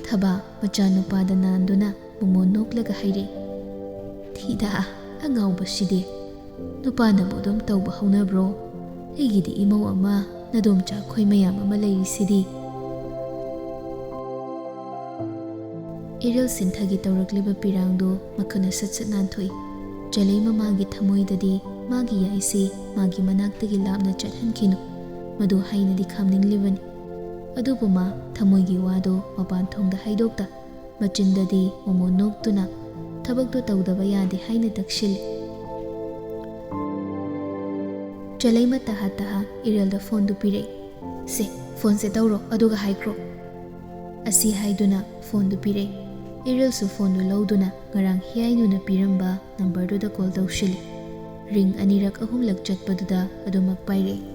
ꯊꯕꯥ ꯃꯆꯥꯅꯨꯄꯥꯗ ꯅꯥꯟꯗꯨꯅ ꯃꯣꯃꯣꯟ ꯅꯣꯛꯂꯒ ꯍꯥꯏꯔꯛꯏ, "ꯊꯤꯗ, ꯑꯉꯥꯎꯕꯁꯤꯗꯤ꯫ ꯅꯨꯄꯥꯅꯕꯨ ꯑꯗꯨꯝ ꯇꯧꯕ ꯍꯧꯅꯕ꯭ꯔꯣ? ꯑꯩꯒꯤꯗꯤ ꯏꯃꯧ ꯑꯃ, ꯅꯗꯣꯝꯆꯥ ꯈꯣꯏ ꯃꯌꯥꯝ ꯑꯃ ꯂꯩꯔꯤꯁꯤꯗꯤ꯫" ꯏꯔꯦꯜ ꯁꯤꯟꯊꯒꯤ ꯇꯧꯔꯛꯂꯤꯕ ꯄꯤꯔꯥꯡꯗꯨ ꯃꯈꯨꯠꯅ ꯁꯠ ꯁꯠ ꯅꯥꯟꯊꯣꯛꯏ꯫ ꯆꯂꯩ ꯃꯃꯥꯒꯤ ꯊꯃꯣꯏꯗꯗꯤ ꯃꯥꯒꯤ ꯌꯥꯏꯁꯤ ꯃꯥꯒꯤ ꯃꯅꯥꯛꯇꯒꯤ ꯂꯥꯞꯅ ꯆꯠꯍꯟꯈꯤꯅꯨ, ꯃꯗꯨ ꯍꯥꯏꯅꯗꯤ ꯈꯥꯝꯅꯤꯡꯂꯤꯕꯅꯤ꯫ ꯑꯗꯨꯕꯨ ꯃꯥ ꯊꯃꯣꯏꯒꯤ ꯋꯥꯗꯨ ꯃꯄꯥꯟ ꯊꯣꯡꯗ ꯍꯥꯏꯗꯣꯛꯇ, ꯃꯆꯤꯟꯗꯗꯤ ꯃꯣꯃꯣꯟ ꯅꯣꯛꯇꯨꯅ ꯊꯕꯛꯇꯣ ꯇꯧꯗꯕ ꯌꯥꯗꯦ ꯍꯥꯏꯅ ꯇꯛꯁꯤꯜꯂꯤ꯫ ꯆꯂꯩꯃ ꯇꯍꯥ ꯇꯍꯥ ꯏꯔꯦꯜꯗ ꯐꯣꯟꯗꯨ ꯄꯤꯔꯛꯏ꯫ "ꯁꯦ, ꯐꯣꯟꯁꯦ ꯇꯧꯔꯣ, ꯑꯗꯨꯒ ꯍꯥꯏꯈ꯭ꯔꯣ꯫" ꯑꯁꯤ ꯍꯥꯏꯗꯨꯅ ꯐꯣꯟꯗꯨ ꯄꯤꯔꯛꯏ꯫ ꯏꯔꯦꯜꯁꯨ ꯐꯣꯟꯗꯨ ꯂꯧꯗꯨꯅ ꯉꯔꯥꯡ ꯍꯤꯌꯥꯏꯅꯨꯅ ꯄꯤꯔꯝꯕ ꯅꯝꯕꯔꯗꯨꯗ ꯀꯣꯜ ꯇꯧꯁꯤꯜꯂꯤ꯫ ꯔꯤꯡ ꯑꯅꯤꯔꯛ ꯑꯍꯨꯝꯂꯛ ꯆꯠꯄꯗꯨꯗ ꯑꯗꯨꯃꯛ ꯄꯥꯏꯔꯛꯏ꯫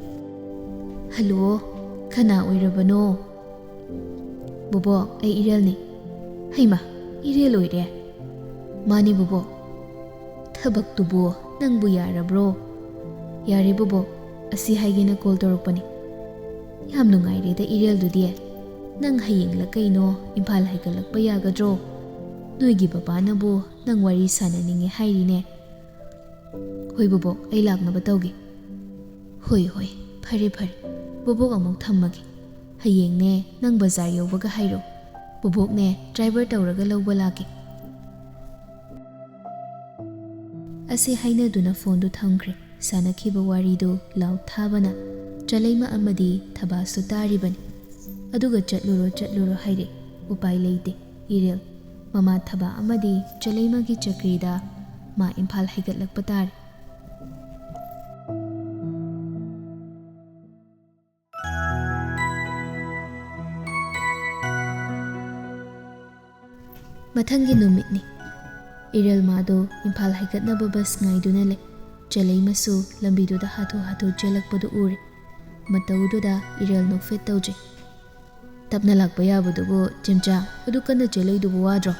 "ꯍꯜꯂꯣ, ꯀꯅꯥ ꯑꯣꯏꯔꯕꯅꯣ?" "ꯕꯣꯕꯣꯛ, ꯑꯩ ꯏꯔꯦꯜꯅꯤ꯫" "ꯍꯩꯃꯥ, ꯏꯔꯦꯜ ꯑꯣꯏꯔꯦ?" "ꯃꯥꯅꯤ ꯕꯣꯕꯣꯛ꯫" "ꯊꯕꯛꯇꯨꯕꯨ ꯅꯪꯕꯨ ꯌꯥꯔꯕ꯭ꯔꯣ?" "ꯌꯥꯔꯦ ꯕꯣꯕꯣꯛ, ꯑꯁꯤ ꯍꯥꯏꯒꯦꯅ ꯀꯣꯜ ꯇꯧꯔꯛꯄꯅꯤ꯫" "ꯌꯥꯝ ꯅꯨꯡꯉꯥꯏꯔꯦꯗ ꯏꯔꯦꯜꯗꯨꯗꯤ꯫ ꯅꯪ ꯍꯌꯦꯡꯂ ꯀꯩꯅꯣ ꯏꯝꯐꯥꯜ ꯍꯥꯏꯒꯠꯂꯛꯄ ꯌꯥꯒꯗ꯭ꯔꯣ? ꯅꯣꯏꯒꯤ ꯕꯕꯥꯅꯕꯨ ꯅꯪ ꯋꯥꯔꯤ ꯁꯥꯟꯅꯅꯤꯡꯉꯦ ꯍꯥꯏꯔꯤꯅꯦ꯫" "ꯍꯣꯏ ꯕꯣꯕꯣꯛ, ꯑꯩ ꯂꯥꯛꯅꯕ ꯇꯧꯒꯦ꯫" "ꯍꯣꯏ ꯍꯣꯏ, "ꯐꯔꯦ ꯐꯔꯦ, ꯕꯣꯕꯣꯛ ꯑꯃꯨꯛ ꯊꯝꯃꯒꯦ꯫ ꯍꯌꯦꯡꯅꯦ ꯅꯪ ꯕꯖꯥꯔ ꯌꯧꯕꯒ ꯍꯥꯏꯔꯛꯑꯣ꯫ ꯕꯣꯕꯣꯛꯅꯦ ꯗ꯭ꯔꯥꯏꯚꯔ ꯇꯧꯔꯒ ꯂꯧꯕ ꯂꯥꯛꯀꯦ"꯫ ꯑꯁꯤ ꯍꯥꯏꯅꯗꯨꯅ ꯐꯣꯟꯗꯨ ꯊꯝꯈ꯭ꯔꯦ꯫ ꯁꯥꯟꯅꯈꯤꯕ ꯋꯥꯔꯤꯗꯨ ꯂꯥꯎ ꯊꯥꯕꯅ ꯆꯂꯩꯃ ꯑꯃꯗꯤ ꯊꯕꯥꯁꯨ ꯇꯥꯔꯤꯕꯅꯤ꯫ ꯑꯗꯨꯒ "ꯆꯠꯂꯨꯔꯣ, ꯆꯠꯂꯨꯔꯣ" ꯍꯥꯏꯔꯦ꯫ ꯎꯄꯥꯏ ꯂꯩꯇꯦ꯫ ꯏꯔꯦꯜ, ꯃꯃꯥ ꯊꯕꯥ ꯑꯃꯗꯤ ꯆꯂꯩꯃꯒꯤ ꯆꯀ꯭ꯔꯤꯗ ꯃꯥ ꯏꯝꯐꯥꯜ ꯍꯥꯏꯒꯠꯂꯛꯄ ꯇꯥꯔꯦ꯫ ꯃꯊꯪꯒꯤ ꯅꯨꯃꯤꯠꯅꯤ꯫ ꯏꯔꯦꯜ ꯃꯥꯗꯣ ꯏꯝꯐꯥꯜ ꯍꯥꯏꯒꯠꯅꯕ ꯕꯁ ꯉꯥꯏꯗꯨꯅ ꯂꯩ꯫ ꯆꯂꯩꯃꯁꯨ ꯂꯝꯕꯤꯗꯨꯗ ꯍꯥꯊꯨ ꯍꯥꯊꯨ ꯆꯦꯜꯂꯛꯄꯗꯨ ꯎꯔꯦ꯫ ꯃꯇꯧꯗꯨꯗ ꯏꯔꯦꯜ ꯅꯣꯛꯐꯦꯠ ꯇꯧꯖꯩ꯫ "ꯇꯞꯅ ꯂꯥꯛꯄ ꯌꯥꯕꯗꯨꯕꯨ ꯆꯦꯝꯆꯥ, ꯑꯗꯨ ꯀꯟꯅ ꯆꯦꯜꯂꯛꯏꯗꯨꯕꯨ ꯋꯥꯗ꯭ꯔꯣ?"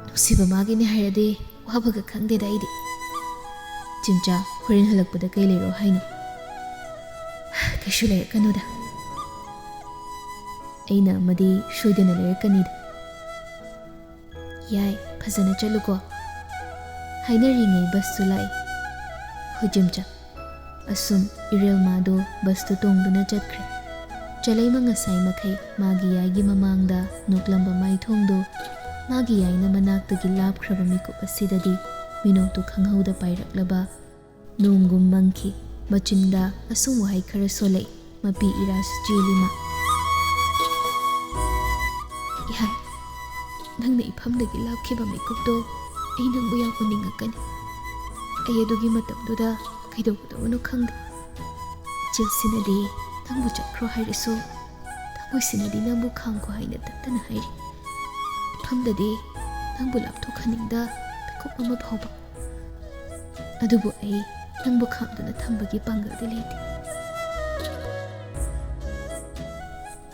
"ꯅꯨꯡꯁꯤꯕ ꯃꯥꯒꯤꯅꯦ ꯍꯥꯏꯔꯗꯤ ꯋꯥꯕꯒ ꯈꯪꯗꯦꯗ ꯑꯩꯗꯤ"꯫ "ꯆꯦꯝꯆꯥ, ꯍꯣꯔꯦꯟ ꯍꯜꯂꯛꯄꯗ ꯀꯩ ꯂꯩꯔꯛꯑꯣ ꯍꯥꯏꯅꯣ?" "ꯀꯩꯁꯨ ꯂꯩꯔꯛꯀꯅꯨꯗ"꯫ "ꯑꯩꯅ ꯑꯃꯗꯤ ꯁꯣꯏꯗꯅ ꯂꯩꯔꯛꯀꯅꯤꯗ"꯫ "ꯌꯥꯏ, ꯐꯖꯅ ꯆꯠꯂꯨꯀꯣ"꯫ ꯍꯥꯏꯅꯔꯤꯉꯩ ꯕꯁꯇꯨ ꯂꯥꯛꯏ꯫ "ꯍꯣꯏ ꯆꯦꯝꯆꯥ"꯫ ꯑꯁꯨꯝ ꯏꯔꯦꯜ ꯃꯥꯗꯣ ꯕꯁꯇꯨ ꯇꯣꯡꯗꯨꯅ ꯆꯠꯈ꯭ꯔꯦ꯫ ꯆꯂꯩꯃ ꯉꯁꯥꯏ ꯃꯈꯩ ꯃꯥꯒꯤ ꯌꯥꯏꯒꯤ ꯃꯃꯥꯡꯗ ꯅꯣꯛꯂꯝꯕ ꯃꯥꯏꯊꯣꯡꯗꯣ ꯃꯥꯒꯤ ꯌꯥꯏꯅ ꯃꯅꯥꯛꯇꯒꯤ ꯂꯥꯞꯈ꯭ꯔꯕ ꯃꯤꯀꯨꯞ ꯑꯁꯤꯗꯗꯤ ꯃꯤꯅꯣꯛꯇꯨ ꯈꯪꯍꯧꯗ ꯄꯥꯏꯔꯛꯂꯕ ꯅꯣꯡꯒꯨꯝ ꯃꯪꯈꯤ꯫ ꯃꯆꯤꯟꯗ ꯑꯁꯨꯝ ꯋꯥꯍꯩ ꯈꯔ ꯁꯣꯜꯂꯛꯏ꯫ ꯃꯄꯤ ꯏꯔꯥꯁꯨ ꯆꯦꯜꯂꯤ ꯃꯥ꯫ "ꯏꯍꯥꯏ, ꯅꯪꯅ ꯏꯐꯝꯗꯒꯤ ꯂꯥꯞꯈꯤꯕ ꯃꯤꯀꯨꯞꯇꯣ ꯑꯩ ꯅꯪꯕꯨ ꯌꯥꯝ ꯎꯅꯤꯡꯉꯛꯀꯅꯤ꯫ ꯑꯩ ꯑꯗꯨꯒꯤ ꯃꯇꯝꯗꯨꯗ ꯀꯩꯗꯧꯒꯗꯕꯅꯣ ꯈꯪꯗꯦ꯫ ꯏꯆꯦꯜꯁꯤꯅꯗꯤ ꯅꯪꯕꯨ ꯆꯠꯈ꯭ꯔꯣ ꯍꯥꯏꯔꯁꯨ, ꯊꯃꯣꯏꯁꯤꯅꯗꯤ ꯅꯪꯕꯨ ꯈꯥꯝꯈꯣ ꯍꯥꯏꯅ ꯇꯠꯇꯅ ꯍꯥꯏꯔꯤ꯫ ꯏꯐꯝꯗꯗꯤ ꯅꯪꯕꯨ ꯂꯥꯞꯊꯣꯛꯍꯟꯅꯤꯡꯗ ꯃꯤꯀꯨꯞ ꯑꯃ ꯐꯥꯎꯕ꯫ ꯑꯗꯨꯕꯨ ꯑꯩ ꯅꯪꯕꯨ ꯈꯥꯝꯗꯨꯅ ꯊꯝꯕꯒꯤ ꯄꯥꯡꯒꯜꯗꯤ ꯂꯩꯇꯦ"꯫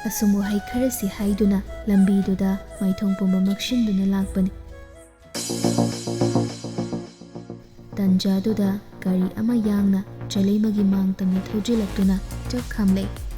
ꯑꯁꯨꯝ ꯋꯥꯍꯩ ꯈꯔꯁꯤ ꯍꯥꯏꯗꯨꯅ ꯂꯝꯕꯤꯗꯨꯗ ꯃꯥꯏꯊꯣꯡ ꯄꯨꯝꯕ ꯃꯛꯁꯤꯟꯗꯨꯅ ꯂꯥꯛꯄꯅꯤ꯫ ꯇꯟꯖꯥꯗꯨꯗ ꯒꯥꯔꯤ ꯑꯃ ꯌꯥꯡꯅ ꯆꯂꯩꯃꯒꯤ ꯃꯥꯡ ꯇꯝꯅ ꯊꯧꯖꯤꯜꯂꯛꯇꯨꯅ ꯆꯞ ꯈꯥꯝꯂꯛꯏ꯫